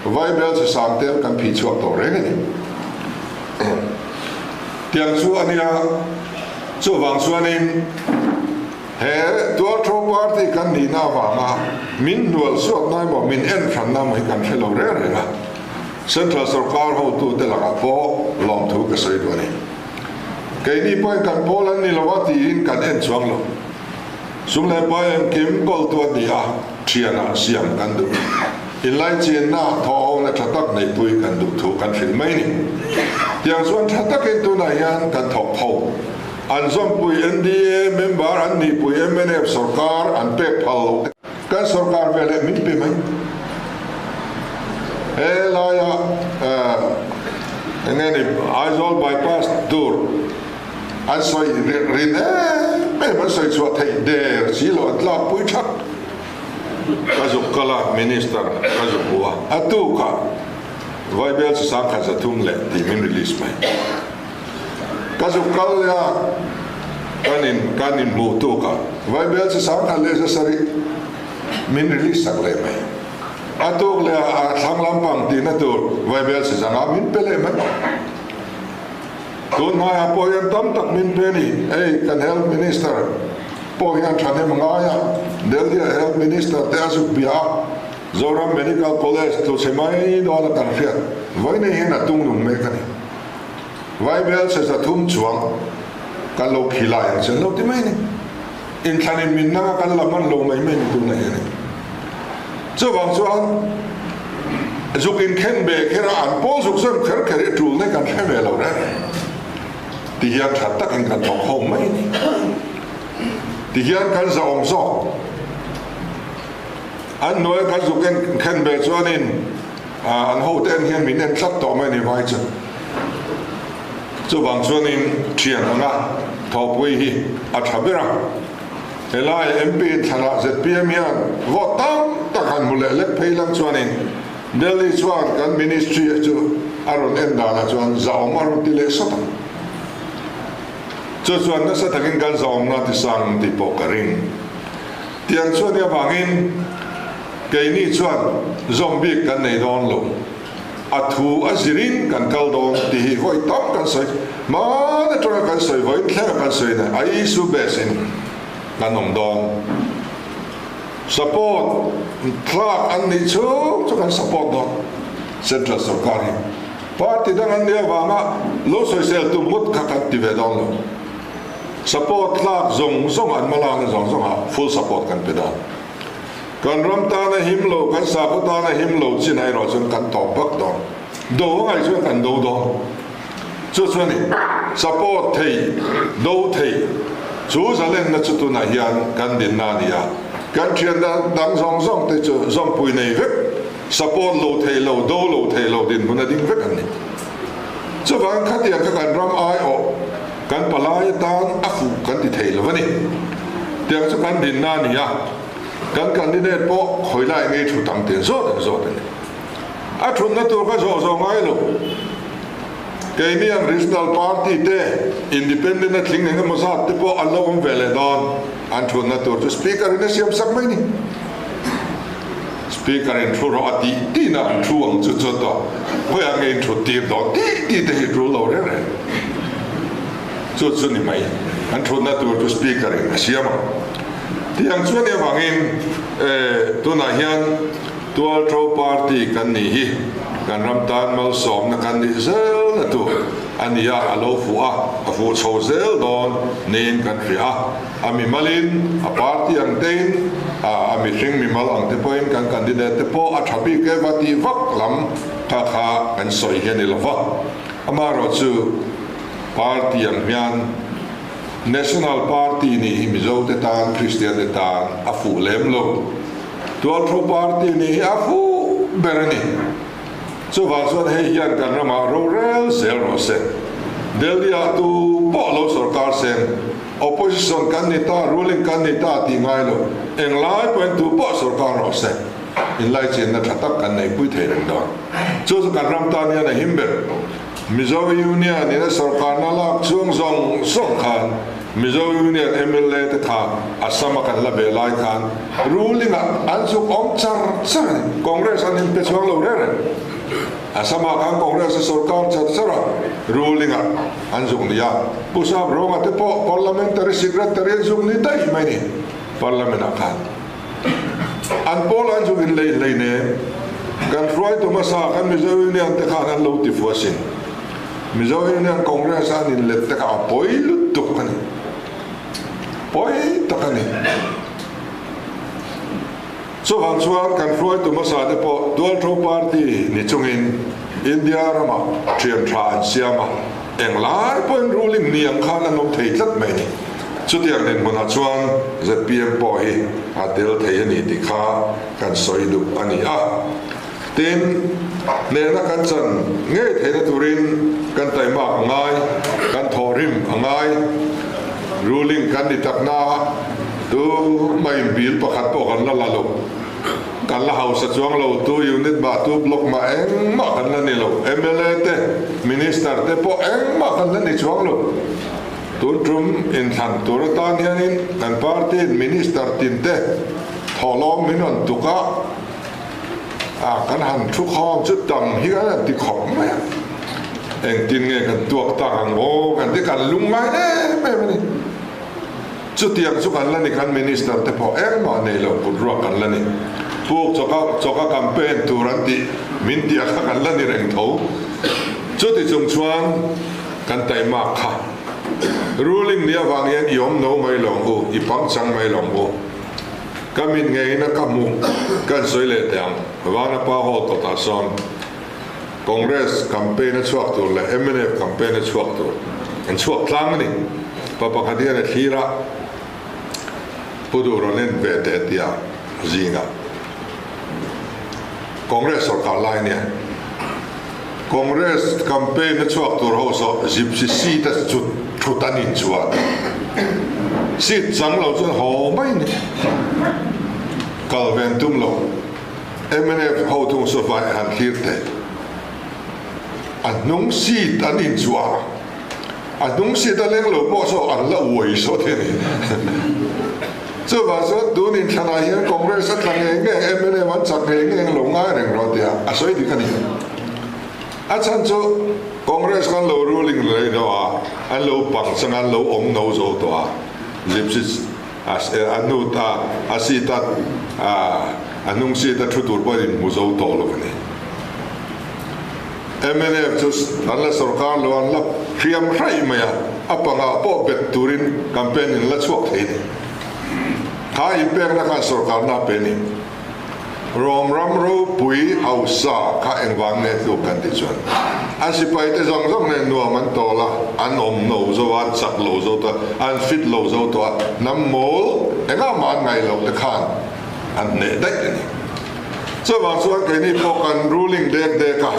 Vaibel chi sang tel kan phih chhuak tawh reng a ni. Tiang chu a nia, chuvang chuanin he Tualtho Party kan nihna avanga min hnual suatna emaw min en hranna emaw hi kan hre lo reng reng a, Central sorkar hotute lakah pawh lawmthu ka sawi duh a ni. Keini pawhin kan pawl an ni lo a tiin kan en chuang lo. Sum leh pai engkim kawltu a ni a, thianah siam kan duh. Inlaichinna thawhhona tha tak neihpui kan duh thu kan hrilh mai ni. Tiang chuan tha takin tunah hian kan thawk tho. An zawmpui NDA member an nihpui mnf sorkar an pek phal loh te kan sorkar ve leh min pe mai. He laia eng nge ni Aizawl bypass tur An sawi rin em em, an sawi chhuah theih der si lo, an tlakpui that. Ka zuk kal a, Minister ka zuk hu a, a tukah Vaibel chi sangkhat 300 leh tih min release mai. Ka zuk kal leh a, kan in kan inhmuh tukah Vaibel chi 10,000 leh 700 min release sak leh mai. A tuk leh a, a thlang lampang tihna tur Vaibel chi 500 min pe leh mai. Tun hmaiah pawh hian tam tak min pe a ni. Hei kan Health Minister pawh hian thahnem a ngai a, Delhi-a Health Minister te a zuk bia a, Zoram Medical College tlu chhe mai dawn a kan hriat vawiin hian a tung nung mek a ni. Vaibel chhe 300 chuang kan lo khi lai ang chen lo ti mai a ni. Inthlanin min nang a kan la hman lo mai mai ni tunah hian a ni. Chuvang chuan zuk inkhen ve kher a, an pawl zuk zawm kher kher hi tul na kan hre ve lo reng reng. Ti hian tha takin kan thawk ho mai a ni. Ti hian kan zahawm zawk. An hnuaia kan zuk inkhen ve chuanin an hote en hian min en tlat tawh mai a ni vai chu. Chuvang chuanin thian anga thawhpui hi a tha ber a. Helai MP thlanah zpm hian vote tam tak han hmu leh lek phei lang chuanin Delhi chuan kan ministry chu a rawn en danah chuan zahawm a rawn ti leh sawt ang. Chu chuan nasa takin kan zahawmna ti sang tih pawh ka ring. Tiang chuan i avangin keini chuan zawm bik kan nei dawn lo. A thu a zirin kan kal dawn tih hi vawi tam kan sawi. Hmaan atanga kan sawi vawiin thlenga kan sawi na a issue base in kan awm dawn. Support thlak an nih chhung chu kan support dawn Central sorkar hi. Party dang an nih avanga lo sawisel tum ngawt kha kan ti ve dawn lo. Support thlak zawng zawng an hmalakna zawng zawngah full support kan pe dawn. Kan ram tana him lo, kan sakhaw tana him lo chin ah erawh chuan kan tawp vak dawn. Do a ngaih chuan kan do dawn. Chu chuan i support thei, do thei chu zalenna chu tunah hian kan dinna a ni a. Kan thian dang zawng zawng te chu zawmpui nei vek, support lo thei lo, do lo thei lo dinhmun a ding vek an ni. Chuvang khatiang kha kan ram aiawh kan palai atan a fuh kan ti thei lo a ni. Tiang chu kan dinna a ni a. Kan candidate pawh khawi lai ngei thu tam ten zawt ang zawt a ni. A thutna tur ka zawh zawh ngai lo. Keini ang regional party te, independent a tling eng emaw zat te pawh an lo awm ve leh dawn. An thutna tur chu speaker in a siam sak mai ni. Speaker in thu rawh a tih tihna an thu ang chu chu tawh. Khawiah nge in thut tir dawn tih tih te hi tul lo reng reng. Chu chu ni mai. An thutna tur chu speaker in a siam ang. Tiang chuan i avangin tunah hian Tualtho Party kan nih hi. Kan ram tan malsawmna kan nih zel na tur a ni a, a lo fuh a, a fuh chho zel dawn niin kan hria a. A mimalin, a party ang tein, a mihring mimal ang te pawhin kan candidate te pawh a tha bik e va tih vak lam kha kha kan sawi hi a ni lo va. Amaherawhchu party ang hian National Party nih hi Mizo te tan, Kristian te tan a fuh lem lo. Tualthu Party nih hi a fuh ber a ni. Chuvang chuan hei hian kan ramah rorel zel rawh se. Delhi ah tu pawh lo sorkar seng, opposition kan ni ta, ruling kan ni ta tih ngai lo, englai pawhin tu pawh sorkar rawh se, inlaichinna tha tak kan neihpui thei reng dawn. Chu chu kan ram tan hian a him ber. Mizo Union in a sorkarna lak chhung zawng zawng khan Mizo Union mla te kha Assam a kan la ve lai khan ruling ah an zuk awm char char a ni. Congress an inpe chhuang lo reng reng. Assam ah khan Congress a sorkar char char a, ruling ah an zuk ni a. Pu Sap Rawnga te pawh Parliamentary Secretary an zuk ni daih mai ni Parliament ah khan. An pawl an zuk inlei hleinem. Kan hruaitu hmasa kan Mizo Union te khan an lo ti fu asin. Mizo Union Congress a an inlet te kha a pawi lutuk a ni. Pawi tak a ni. Chuvang chuan kan hruaitu hmasa te pawh Dualtho Party ni chungin India ramah thian tha an siam a, englai pawhin ruling ni ang khan an awm thei tlat mai a ni. Chutiang dinhmunah chuan zpm pawh hi a tel thei a ni tih kha kan sawi duh a ni a. Tin, hnehna kan chan ngei theihna turin kan taimak a ngai, kan thawhrim a ngai. Ruling kan ni takna tu maiin bill pakhat pawh kan la la lo. Kan la hausa chuang lo, tu unit mah, tu block mah engmah kan la ni lo. Mla te, minister te pawh engmah kan la ni chuang lo. Tun tum inthlan tur atan hianin kan party-in minister tinte thawhlawm min rawn tuk a. A kan han thu khawm chu tam hi kan han ti khawp mai a, engtin nge kan tuak tak ang maw kan ti kan lung ngai em em a ni. Chutiang chu kan la ni kan minister te pawh engmah nei lo kut ruak kan la ni. Puk chawka chawka campaign tur an tih min tih a kha kan la ni reng tho. Chuti chung chuan kan taimak kha ruling ni avang hian i awm no mai lo ang u, i pangchang mai lo ang u. Ka mit ngeiin a ka hmuh kan sawi leh teh ang. Vanapa Hall kawtah sawn Congress campaign a chhuak tur leh mnf campaign a chhuak tur an chhuak tlang a ni. Pa pakhat hian a thlir a, Pu Duh rawn en ve teh tia zingah Congress sorkar lai nia Congress campaign a chhuak tur ho saw gypsy seat a chut thut a nih chuan seat chang lo chuan haw mai ni. Kal ven tum lo mnf ho thung saw vai han thlir teh. A hnung seat an inchuah a, a hnung seat a leng lo pawh saw an la uai sawt hi a ni. Chuvang chuan tun inthlanah hian Congress a tla ngei ngei, mnf an chak ngei ngei lo ngai reng rawh tia a sawi dik a ni. A chhan chu Congress khan lo ruling lei deuh a, an lo pang chang a, an lo awm no zo tawh a, Gypsy a hnu ta a seat a a hnung seat a thu tur pawhin inhmu zo tawh lo a ni. Mnf chu an la sorkar lo, an la hriam hraih mai a, a pangah pawh bet turin campaign in la chhuak thei ni. Kha inpekna khan sorkarna a pe ni. Rom ram ropui hausa kha engvang nge tluk kan tih chuan an sipai te zawng zawng nen nuam an tawl a, an awm no zo a, an chak lo zo tawh a, an fit lo zo tawh a, hnam mawl engah mah an ngaih loh te khan an hneh daih a ni. Chuvang chuan keini pawh kan ruling dek dek a,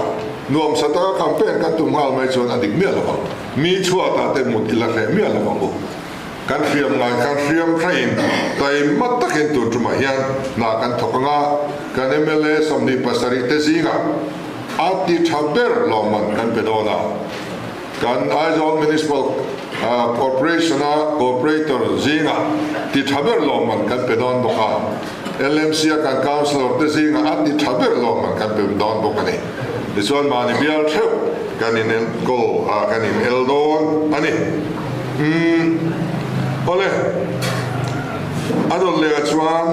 nuamsa taka campaign kan tum nghal mai chuan a dik miah lo vang. Mi chhuatah te mut ila hreh miah lo vang u. Kan hriam ngai khan hriam hraiin taima takin tun tumah hian hna kan thawk ang a, kan mla 27 te zingah a ti tha ber lawmman kan pe dawn a. Kan Aizawl Municipal Corporation-a Corporator zingah ti tha ber lawmman kan pe dawn bawk a. LMC-a kan Councillor te zingah a ti tha ber lawmman kan pe dawn bawk a ni. Tichuan mahni bial theuh kan inenkawl a, kan inel dawn a ni. Umm, awle, a dawt lehah chuan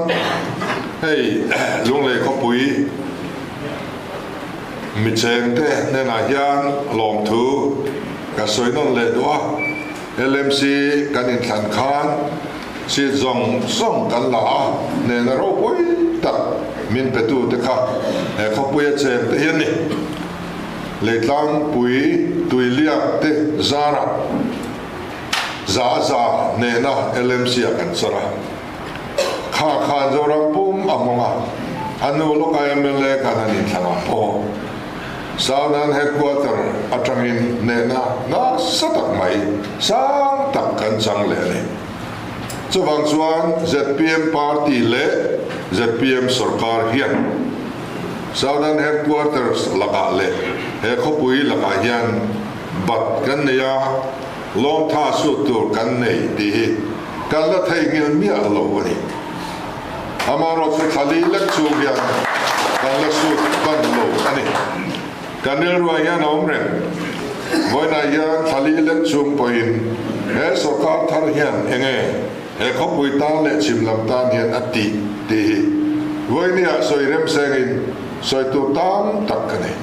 hei Lunglei khawpui. Mi chengte hnenah hian lawmthu ka sawi nawn leh duh a, LMC kan inthlan khan seat zawng zawng kan la a, hnehna ropui tak min petute kha he khawpuia chengte hi an ni. Leitlangpui tuiliak te zarah za za hnehna LMC ah kan chawr a. Kha khan Zoram pum a hmang a, a nu lawka mla khan an inthlan a pawh. Southern Headquarter atangin hnehna nasa tak mai sang tak kan chang leh a ni. Chuvang chuan zpm party leh zpm sorkar hian Southern Headquarters lakah leh he khawpui lakah hian bat kan nei a, lawmtha sut tur kan nei tih hi kan la theihnghilh miah lo a ni. Amaherawhchu thla li lek chhung hian kan la sut ban lo a ni. Kan rilruah hian a awm reng. Vawiinah hian thla li lek chhung pawhin he sorkar thar hian enge he khawpui tan leh chhim lam tan hian a tih tih hi vawiiniah sawi remsengin sawi tur tam tak ka nei.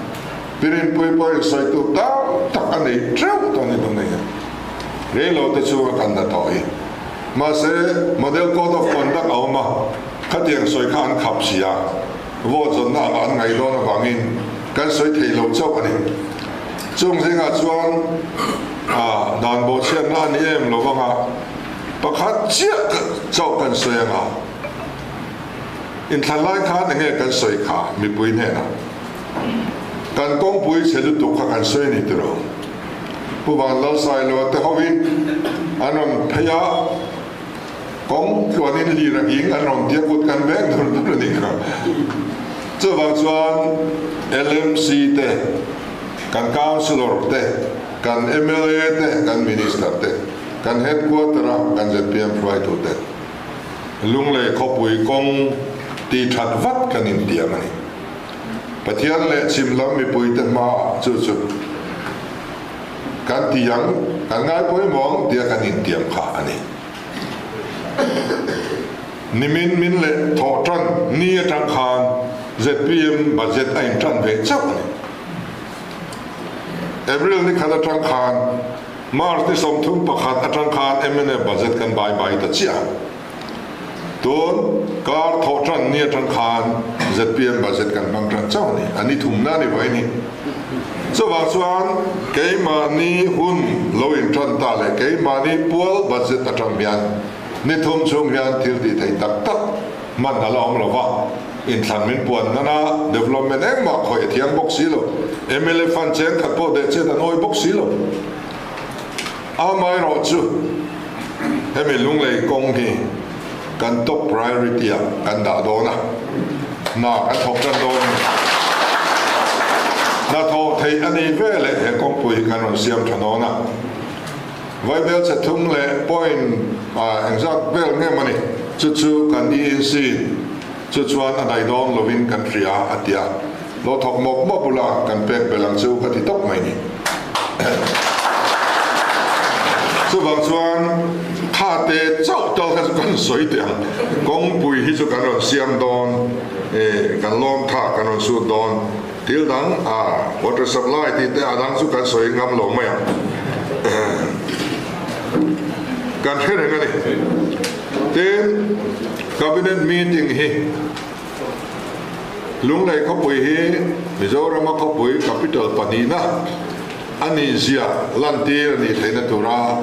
Pirinpui pawhin sawi tur tam tak a nei teuh tawh a ni tun hian. Reilo te chu a kan na tawh hi. Mahse, Model Code of Conduct a awm a, khatiang sawi kha an khap si a, vote zawnna anga an ngaih dawn avangin kan sawi thei lo chauh a ni. Chung zingah chuan a dan bawhchhiatna a ni em lo vanga pakhat chiah chauh kan sawi anga, inthlan lai khan enge kan sawi kha mipui hnenah kan kawngpui chhe lutuk kha kan sawi a ni tiraw? Pu Vanlalsailoa te hovin an rawn phei a, kawng tluanin lir a nghing an rawn tia kut kan veng dur dur a nih kha. Chuvang chuan LMC te, kan Councillor te, kan mla te, kan Minister te, kan Headquarter a kan zpm hruaitu te Lunglei khawpui kawng tih that vat kan intiam a ni. Pathian leh chhim lam mipuite hmaah chu chu kan ti ang, kan ngai pawimawh ang tia kan intiam kha a ni. Nimin min leh thawh tan ni atang khan zpm budget a intan ve chauh a ni. April ni khat atang khan March ni 31 atang khan mnf budget kan bai bai ta chiah a. Tun kar thawh tan ni atang khan zpm budget kan hmang tan chauh a ni, a ni thumna a ni vawin hi. Chuvang chuan keimahni hun lo intan ta leh keimahni pual budget atang hian ni thum chhung hian thil tih theih tak tak hman a la awm lo va, inthlan min puan nana development engmah khawih a thiang bawk si lo, mla fund cheng khat pawh deh chet an awi bawk si lo. Amaherawhchu, hemi Lunglei kawng hi kan top priority ah kan dah dawn a, hna kan thawk tan dawn a ni. Hna thawh theih a nih ve leh he kawngpui hi kan rawn siam tha dawn a. Vaibel chhe thum leh point engzat vel nge maw ni, chu chu kan ENC chu chuan a daih dawn lovin kan hria a ti a. Lo thawk mawp mawp ula kan pek belh ang chu ka ti tawp mai ni. Chuvang chuan tha te chauh tal kha chu kan sawi teh ang. Kawngpui hi chu kan rawn siam dawn, kan lawm tha kan rawn sut dawn. Thil dang a water supply tih te a dang chu kan sawi ngam lo mai ang. Kan hre reng a ni. Tin, Cabinet meeting hi. Lunglei khawpui hi Mizorama khawpui capital pahnihna a nih zia lantir a nih theihna tura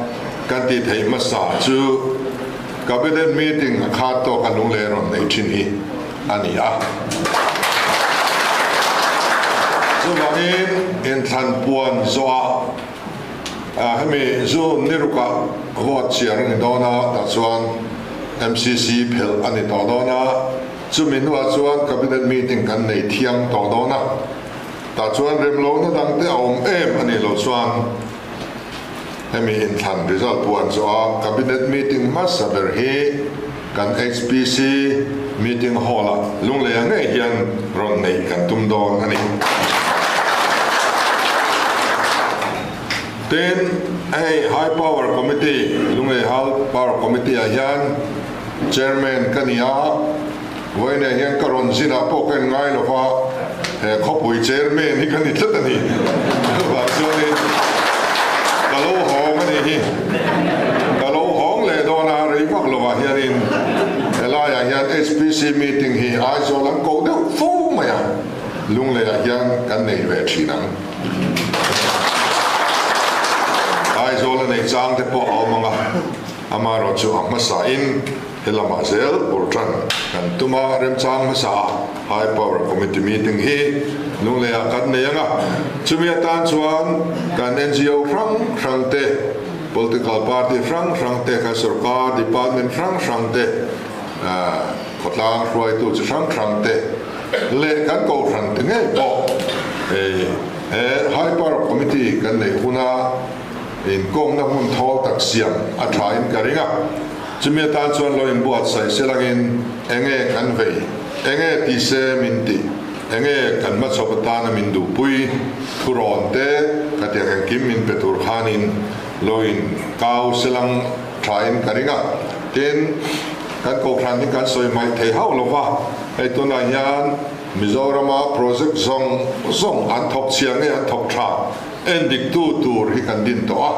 kan tih theih hmasa chu Cabinet meeting a khat tawka Lunglei rawn nei thin hi a ni a. Chuvangin inthlan puan zawhah hemi June ni rukah vote chhiar a ni dawn a, tah chuan MCC phelh a ni tawh dawn a, chumi hnuah chuan Cabinet meeting kan nei thiang tawh dawn a, tah chuan remlohna dang te a awm em a nih loh chuan hemi inthlan result puan zawh a Cabinet meeting hmasa ber hi kan HPC meeting hall ah Lungleia ngei hian rawn neih kan tum dawn a ni. Tin, hei High Power Committee, Lunglei High Power Committee ah hian Chairman ka ni a, vawiinah hian ka rawn zinah pawh ka inngai lo va, He khawpui chairman hi ka ni tlat a ni. Chuvang chuanin ka lo hawng a nih hi. Ka lo hawng leh dawn a, rei vak lovah hianin helaiah hian HPC meeting hi Aizawl an koh deuh fo mai a, Lungleiah hian kan nei ve thin ang. Aizawl a nei chang te pawh a awm ang a, amaherawhchu a hmasain He lamah zel bul tan kan tum a, remchang hmasa a High Power Committee meeting hi Lungleiah kan nei ang a, chumi atan chuan kan NGO hrang hrang te, political party hrang hrang te, kan sorkar department hrang hrang te, khawtlang hruaitu chi hrang hrang te leh kan kohhran te ngei pawh he High Power Committee kan neih huna inkawmna hmun thawl tak siam a thain ka ring a. Chumi atan chuan lo inbuatsaih se langin enge kan vei, enge ti se min tih, enge kan hmachhawp atana min duhpui thurawn te ka tiang engkim min pe tur khanin lo in kau se lang thain ka ring a. Tin, kan kohhran hi kan sawi hmaih thei hauh lo va, hei tunah hian Mizorama project zawng zawng an thawk chhia nge an thawk tha endiktu tur hi kan din tawh a.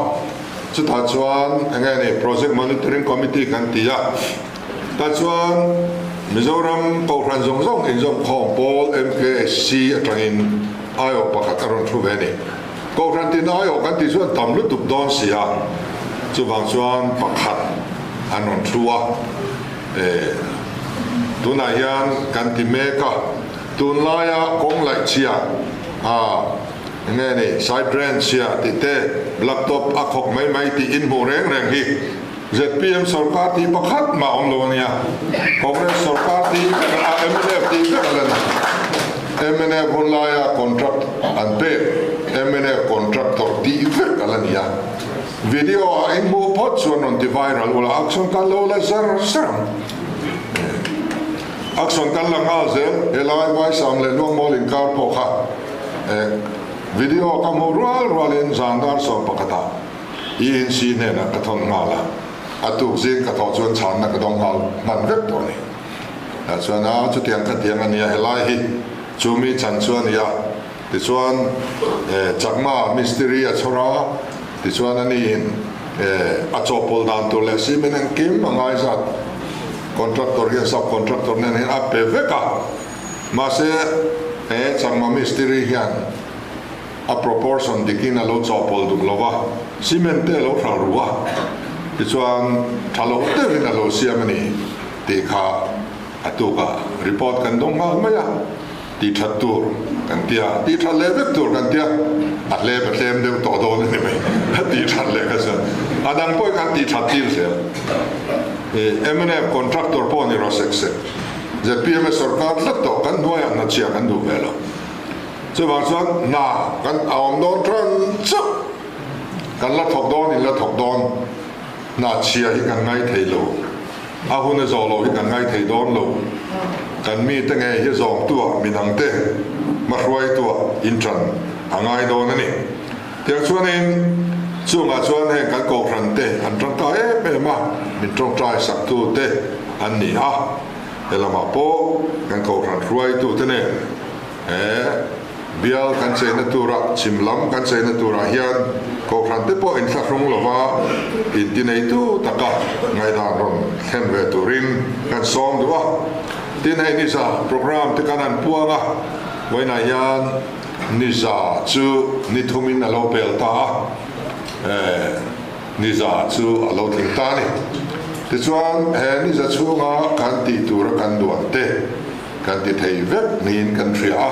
Chutah chuan eng nge ni Project Monitoring Committee kan ti a, tah chuan Mizoram Kohhran zawng zawng inzawmkhawm pawl MKSC atangin aiawh pakhat a rawn thu ve a ni. Kohhran tin aiawh kan tih chuan tam lutuk dawn si a, chuvang chuan pakhat an rawn thu a, eh tunah hian kan ti mek a, tunlaia kawng laih chhia a. Nge ni, side branch chhia tih te, laptop a khawk mai mai tih in hmuh reng reng hi zpm sorkar tih pakhat mah awm lo a nia. Congress sorkar tih vek a, mnf tih vek a la ni. Mnf hun laia contract an pek mnf contractor tih vek a la ni a. Video ah in hmuh phawt chuan rawn ti viral ula action kan lo la zar zar ang. Action kan la nghal zel, helai Vaisam leh Luangmawl inkar pawh kha. Video ka hmuh rual rualin zan dar 11ah ENC hnenah ka thawn nghal a, a tuk zing ka thawh chuan chhanna ka dawng nghal hman vek tawh a ni. Tah chuan a chutiang kha tiang a nia helai hi chu mi chan chu a ni a, tichuan Chakma mistiri a chhawr a, tichuan a niin a chawhpawlh dan tur leh cement engkim a ngaizat contractor hian sub contractor nen hian a pe vek a. Mahse, he Chakma mistiri hian a proportion dikin a lo chawhpawlh duk lo va, cement te a lo hralh ru a, tichuan tha lo deuhin a lo siam a ni tih kha a tukah report kan dawng nghal mai a, tih that tur kan tia, tih that leh vek tur kan tia, a hlep a tlem deuh tawh dawn a ni mai, a tih that leh kha chuan a dang pawhin kan tih that tir zel. Mnf contractor pawh ni rawh sek sek. Zpm a sorkar tlat tawh kan hnuaiah hna chhia kan duh ve lo. Chuvang chuan hna kan a awm dawn tran chauh. Kan la thawk dawn in la thawk dawn. Hna chhia hi kan ngai thei lo. A hun a zawh loh hi kan ngai thei dawn lo. Kan mite ngei hi zawmtuah midangte hmahruaituah intran a ngai dawn a ni. Tiang chuanin chungah chuan heng kan kohhran te an tangkai em em a, min tawngtai sak tu te an ni a, he lamah pawh kan kohhran hruaitu te nen he bial kan cheina tura chhim lam kan cheina turah hian kohhran te pawh inthlahrung lova intineitu taka ngaihdan rawn thlen ve turin kan sawm duh a. Tin hei niza programme te kan han puang a, vawiinah hian Niza chu ni thumin a lo pel ta a, eh, Niza chu a lo tling ta a ni. Tichuan, he Niza chhunga kan tih tura kan duan te kan ti thei vek niin kan hria a.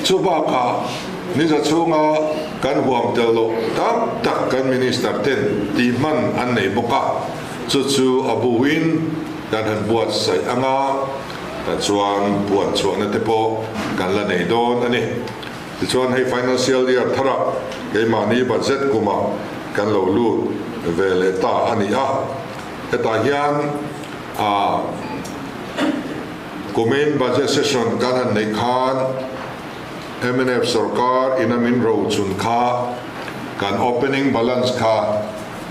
Chu bakah, Niza chhunga kan huam tel loh tak tak kan Minister ten tih hman an nei bawk a, chu chu a buin kan han buatsaih anga, Tah chuan puan chhuahna te pawh kan la nei dawn a ni. Tichuan hei financial year tharah keimahni budget kumah kan lo lut ve leh ta a ni a. Hetah hian ah kumin budget session kan han neih khan mnf sorkar ina min ro chhun kha kan opening balance kha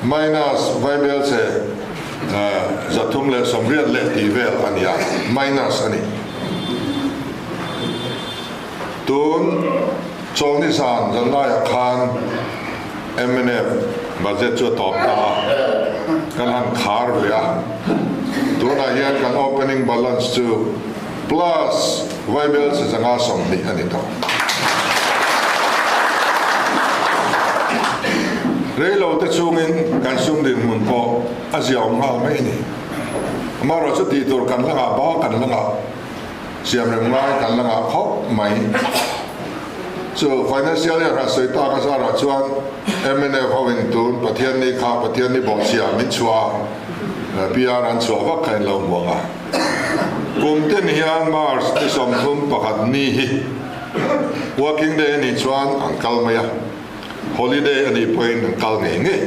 Minus vaibel che 380 leh tih vel a ni a, minus a ni. Tun Chawlni zan zanlaiah khan mnf budget chu a tawp ta a, kan han khar ve a. Tunah hian kan opening balance chu plus vaibel chi 120 a ni tawh. Reilo te chungin kan sum dinhmun pawh a ziaawm nghal mai a ni. Amaherawhchu chu tih tur kan la ngah ba kan la ngah siamrem ngai kan la ngah khawp mai. Chu financial year han sawi tak a zarah chuan mnf ho in tun Pathianni kha Pathianni bawhchhia min chhuah a, PR an chhuah vak kha in lo hmu ang a. Kum tin hian March ni 31 ni hi working day a nih chuan an kal mai a, holiday a nih pawhin an kal ngei ngei.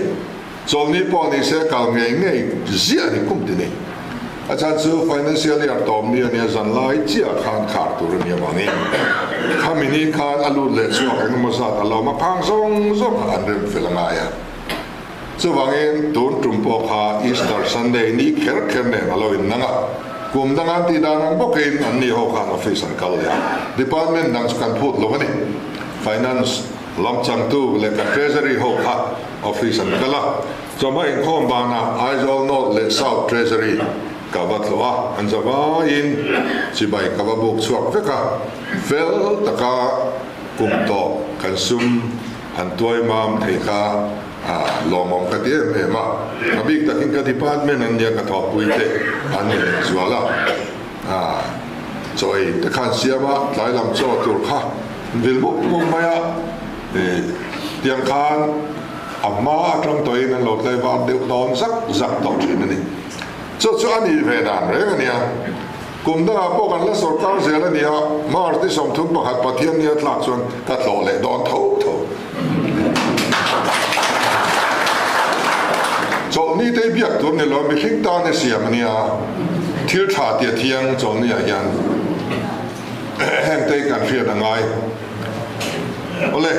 Chawlhni pawh ni se kal ngei ngei ziah a ni kum ti ni. A chhan chu financial year tawp ni a nia zan lai chiah khan khar tur a nia vangin khami ni khan a lut leh chhuak eng emaw zat a lo ma phang zawng zawng kha an rem fel a ngai a. Chuvangin tun tum pawh kha Easter Sunday ni kher kher nen a lo innang a, kum dang an tih dan ang bawkin an ni ho khan office an kal leh a, department dang chu kan phut lo a ni. Finance lam changtu leh kan Treasury ho kha office an kal a, chawhma inkhawm banah Aizawl North leh South Treasury ka va tlawh a, an za vaiin chibai ka va buk chhuak vek a, fel taka kum tawp kan sum han tuai mam thei kha lawmawm ka ti em em a, a bik takin ka department an nia ka thawhpui te an ni leh zual a, chaw ei te khan siam a, tlai lam chaw tur kha vil mup mup mai a, tiang khan a hma atang tawhin an lo tlai var deuh dawn zak zak tawh thin a ni. Chu chu a nih ve dan reng a nia. Kum dangah pawh kan la sawrkar zel a nia, March ni 31 Pathian nia tlak chuan ka tlawh leh dawn tho tho. Chawlhni te biak tur ni lo, mihring tan i siam a nia, thil tha tia thiang chawlhni ah hian heng te kan hriat a ngai. Awle,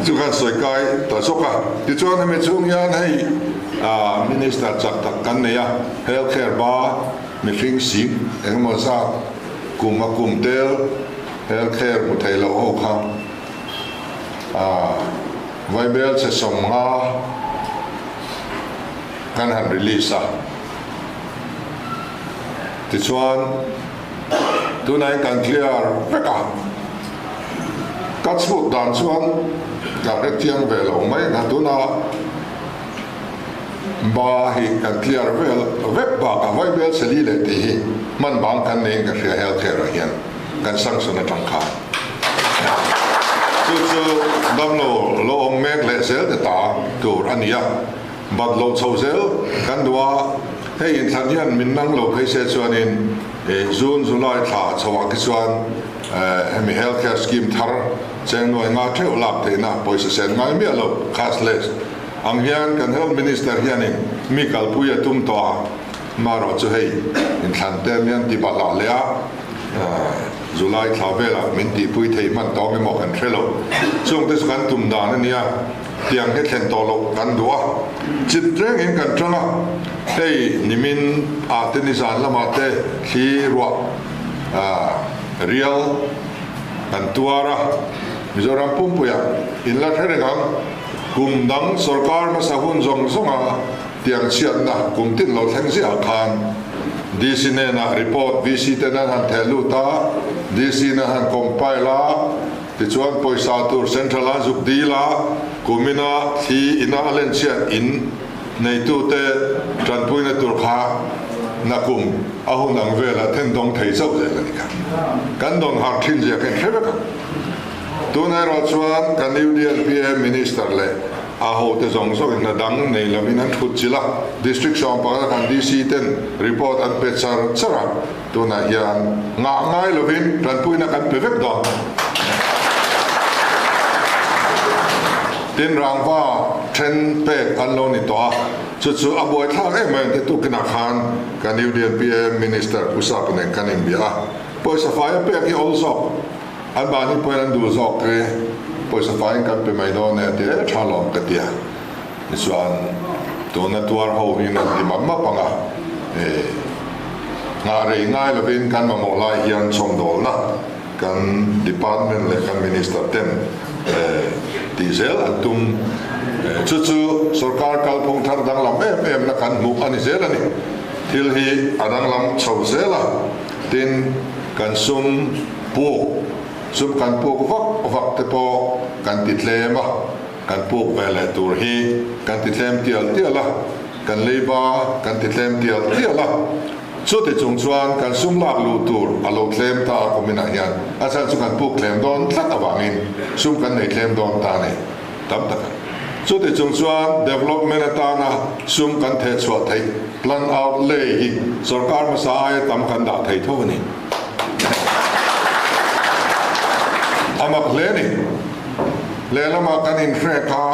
chu khan sawi kai ta zawk a, tichuan hemi chhung hian hei Minister chak tak kan nei a, Health Care ba mihring sing engemaw zat kum a kum tel Health Care hmu thei loh ho kha vaibel chhe 50 kan han release a, tichuan tunah hian kan clear vek a, ka chhut dan chuan ka hrethiam ve lo mai na tunah Ba hi kan clear vel vek bakah vaibel seli leh tih hi hman bang kan neiin ka hria health care ah hian kan sanction atang khan chu chu damlo lo awm mek leh zel te ta tur a ni a, bat lo chho zel kan duh a, hei inthlan hian min nang lo phei se chuanin June July thla chhoah khi chuan hemi health care scheme thar cheng nuai nga theuh lak theihna pawisa sen ngai miah lo cashless Ang hian kan Health Minister hianin mi kalpui a tum tawh a, marawh chu hei inthlan te mian ti bahlah leh a, July thla velah min tihpui thei hman tawng emaw kan hre lo. Chungte chu kan tum dan a nia, tiang hi thlen tawh loh kan duh a, chip rengin kan tang a, hei nimin ah te nizan lamah te thli ruah rial kan tuar a, Mizoram pumpuiah in la hre reng ang. Kum dang sorkar hmasa hun zawng zawnga tiang chhiatna kum tin lo thleng ziah khan DC hnenah report VC ten an han theh lut a, DC in an han compile a, tichuan pawisa tur central a zuk dil a, kumina thli ina a len chhiat in neitute tanpuina tur kha nakum a hun ang velah then dawng thei chauh zel a ni kha. Kan dawn harh thin zia kha in hre vek ang. Tun erawh chuan kan UDLPA Minister leh a hote zawng zawngin hna dang nei lovin an thut chilh a, District 11 a kan DC ten report an pe char char a, tunah hian ngah ngai lovin tanpuina kan pe vek dawn. Tin rangva then pek an lo ni tawh a, chu chu a buaithlak em mai ang te tukinah khan kan UDLPA Minister Pu Sapa nen kan inbia a, pawisa fai a pek hi awl zawk. An mahni pawhin an duh zawk e, pawisa faiin kan pe mai dawn e a ti e, tha lawm ka ti a. Tichuan tuna tuar ho hian an ti map map ang a, e, nghah rei ngai lovin kan mamawh lai hian chhawmdawlna. kan department leh kan minister ten tih zel an tum. Chu chu sorkar kalphung thar danglam em em na kan hmuh a ni zel a ni. Thil hi a danglam chho zel a, tin kan sum puk, sum kan puk vak vak te pawh kan ti tlem a, kan puk ve leh tur hi kan ti tlem tial tial a, kan leiba kan ti tlem tial tial a. Chuti chung chuan kan sum lak luh tur a lo tlem ta a kuminah hian a chhan chu kan puk tlem dawn tlat avangin sum kan nei tlem dawn ta a ni tam tak a. Chuti chung chuan development atana sum kan theh chhuah theih plan outlay hi sorkar hmasa aia tam kan dah thei tho a ni. A mak hle a ni. Lehlamah kan inhrek a,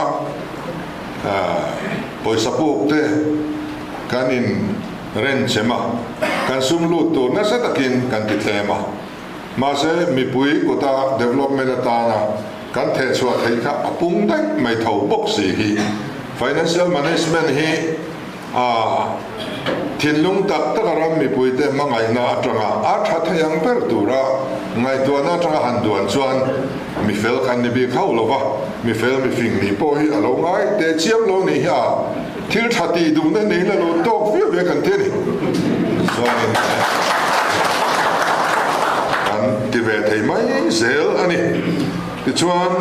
pawisa puk te kan in. Renchem a, kan sum lut tur nasa takin kan ti tlem a. Mahse, mipui kuta development atana kan thehchhuah theih kha a pung daih mai tho bawk si hi. Financial management hi a thinlung tak taka ram mipuite hmangaihna atanga a tha thei ang ber tura ngaihtuahna atanga han duan chuan mi fel kan ni bik hauh lova, mi fel mi fing nih pawh hi a lo ngai teh chiam lo nih hi a. Thil tha tih duhna nei la lo tawk viau ve kan ti a ni. Chuanin kan ti ve thei mai zel a ni. Tichuan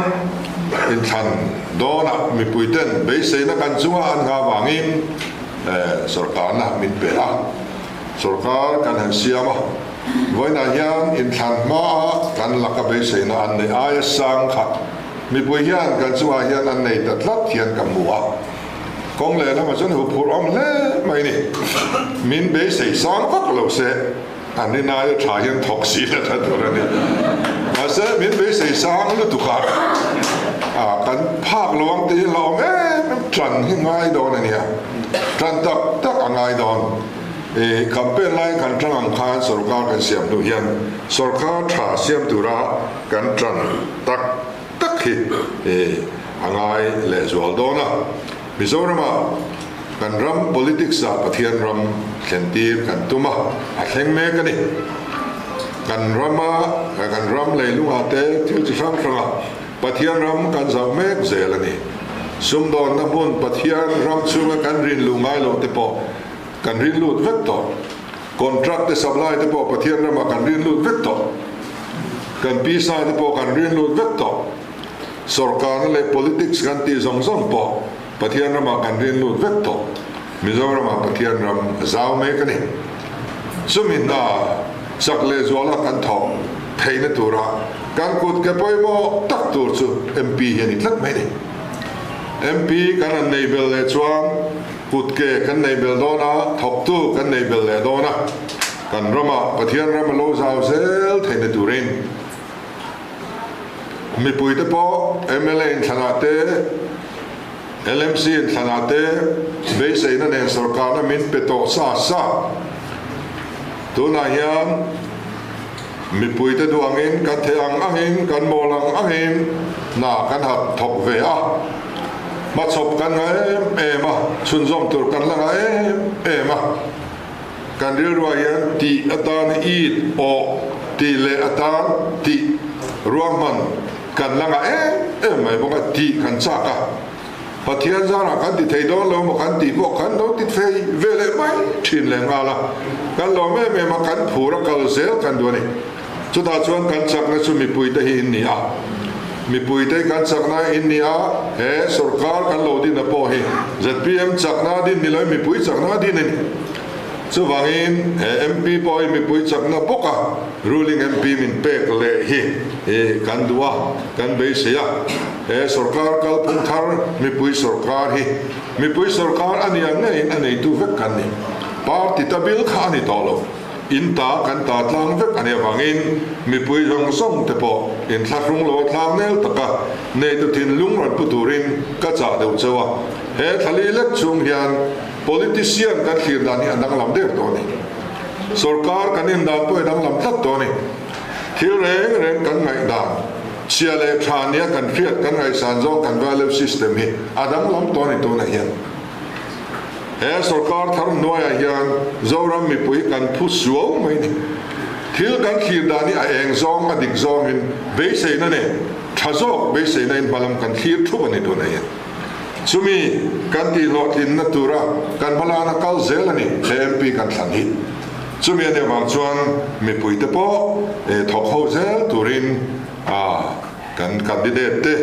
inthlan dawnah mipuiten beiseina kan chunga an nghah vangin sorkarna min pe a, sorkar kan han siam a. Vawiinah hian inthlan hmaa kan laka beiseina an neih aia sang kha mipui hian kan chungah hian an nei ta tlat hian ka hmu a. Kawng leh lamah chuan huphurh awm hle mai ni. Min beisei sang vak lo se, an rin aia tha hian thawk si la tha tur a ni. Mahse, min beisei sang lutuk a, a kan phak lo ang tih hi la awm em em, tan hi ngai dawn a nia. Tan tak tak a ngai dawn. I campaign lai kan tang ang khan sorkar kan siam hnu hian sorkar tha siam tura kan tan tak tak hi a ngai lehzual dawn a. Mizorama kan ram politics ah Pathian ram thlentir kan tum a, a thleng mek a ni. Kan rama kan ram leilungah te thil chi hrang hranga Pathian ram kan zauh mek zel a ni. Sumdawnna hmun Pathian ram chhunga kan rin luh ngai loh te pawh kan rin lut vek tawh. Contract te supply te pawh Pathian ramah kan rin lut vek tawh. Kan pisa te pawh kan rin lut vek tawh. Sorkarna leh politics kan tih zawng zawng pawh Pathian ramah kan rin lut vek tawh. Mizoramah Pathian ram a zau mek a ni. Chumi hna chak leh zuala kan thawk theihna tura kan kut ke pawimawh tak tur chu MP hi a ni tlat mai a ni. MP kan han nei bel leh chuan Kut ke kan nei bel dawn a, thawktu kan nei bel leh dawn a, kan ramah Pathian ram a lo zau zel theihna turin mipuite pawh mla inthlanah te, LMC inthlanah te beiseina nen sorkarna min pe tawh sa sa. Tunah hian mipuite duh angin kan theih ang angin, kan mawl ang angin hna kan han thawk ve a. Hmachhawp kan ngah em em a, chhunzawm tur kan la ngah em em a. Kan rilruah hian tih atan it awh tih leh atan tih ruahman kan la ngah em em mai bawk a, tih kan chak a. Pathian zarah kan ti thei dawn lo maw kan tih pawh kan lo ti thei ve leh mai thin leh nghal a. Kan lawm em em a, kan phur a kal zel kan duh a ni. Chutah chuan kan chakna chu mipuite hi in ni a, mipuite kan chakna in ni a, he sorkar kan lo din a pawh hi zpm chakna din ni loin mipui chakna din a ni. Chuvangin he MP pawh hi mipui chakna bawk a ruling MP min pek leh hi kan duh a, kan beisei a. He sorkar kalphung thar mipui sorkar hi mipui sorkar a nia ngeiin a neitu vek kan ni. Party ta bil kha a ni tawh lo. In ta kan ta tlang vek a nih avangin mipui zawng zawng te pawh inthlahrung lo a tlang nel taka neitu thinlung rawn pu turin ka chah deuh chauh a. He thlali lek chhung hian politician kan thlir dan hi a danglam deuh tawh a ni. Sorkar kan indan pawh i danglam tlat tawh a ni. Thil reng reng kan ngaihdan, chhia leh tha nia kan hriat kan ngaihsan zawng kan value system hi a danglam tawh a ni tunah hian. He sorkar thar hnuaiah hian Zoram mipui kan phu suau mai ni. Thil kan thlir dan hi a eng zawng, a dik zawngin beiseina nen, tha zawk beiseina in hmalam kan thlir thup a ni tun ahin. Chumi kan tihhlawhtlinna tura kan hmalana kal zel a ni he MP kan thlan hi. Chumi a nih avang chuan mipuite pawh thawk ho zel turin kan candidate te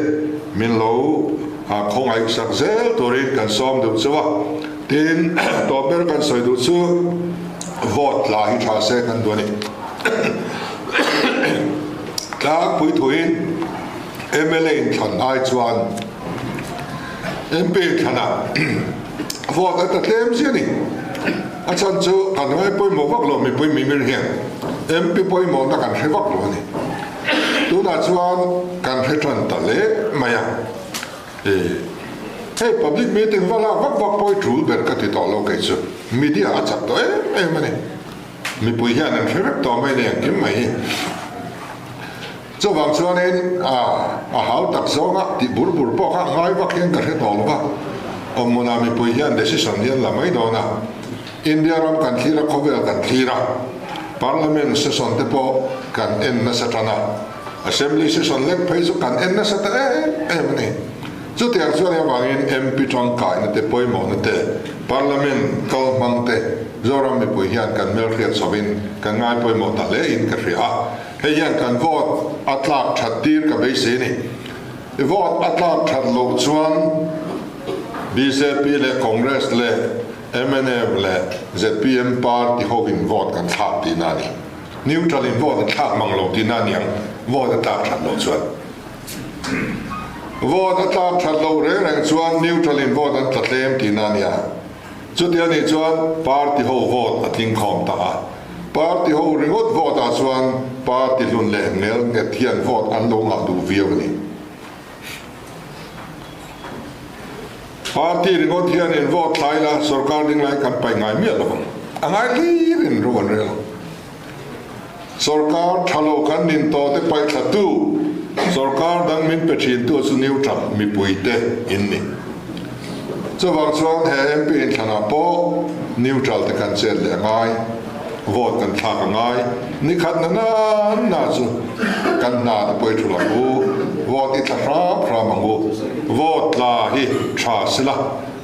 min lo khawngaihsak zel turin kan sawm duh chauh a. Tin, tawp ber kan sawi duh chu vote tla hi tha se kan duh a ni. Tlangpui thuin mla in thlan ai chuan MP in thlanah vote a ta tlem zia a ni. A chhan chu kan ngai pawimawh vak lo mipui mimir hian MP pawimawhna kan hre vak lo a ni. Tunah chuan kan hre tan ta hle mai a. Hei public meeting va lak vak vak pawh i tul ber ka ti tawh lo kei chu. Media a chak tawh em em a ni. Mipui hian an hre vek tawh mai ni engkim mai hi. Chuvang chuanin a a hau tak zawnga tih bur bur pawh kha ngai vak hian ka hre tawh lo va. Awmhmunah mipui hian decision hi an la mai dawn a. India ram kan thlir a, khawvel kan thlir a, Parliament session te pawh kan en nasa tan a. Assembly session lek phei chu kan en nasa ta em em a ni. Chutiang chuan hei avangin MP tangkaina te pawimawhna te, Parliament kal hmang te Zoram mipui hian kan hmelhriat chhovin kan ngai pawimawh ta hle in ka hria a. Hei hian kan vote a tlak that tir ka beisei a ni. Vote a tlak that loh chuan bjp leh Congress leh mnf leh zpm party hovin vote kan thlak tihna a ni. Neutral in vote a thlak mang lo tihna a niang, vote a tlak that loh chuan. Vote a tlak that loh reng reng chuan neutral in vote an tla tlem tihna a nia. Chuti a nih chuan party ho vote a tling khawm ta a. Party ho ringawt vote ah chuan party hlun leh hmel nghet hian vote an lo ngah duh viau a ni. Party ringawt hian in vote thlai la, sorkar ding lai kan paih ngai miah lo ang. A ngai hlir in ro an rel ang. Sorkar tha lo kan nin tawh te paih thla tu, sorkar dang min pe thin tu chu neutral mipui te in ni. Chuvang chuan he MP inthlanah pawh neutral te kan chet leh a ngai, vote kan thlak a ngai. Nikhat na na na chu kan hna te pawh i thul ang u, vote i tla hram hram ang u. Vote tla hi tha sila,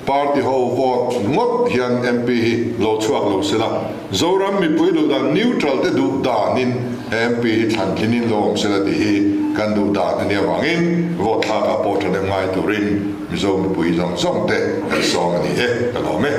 party ho vote ngawt hian MP hi lo chhuak lo sila, Zoram mipui duh dan neutral te duh danin he MP hi thlan tlinin lo awm sila tih hi kan duh dan a nih avangin vote thlakah pawh thahnem ngai turin Mizo mipui zawng zawng te kan sawm a ni e, ka lawm e.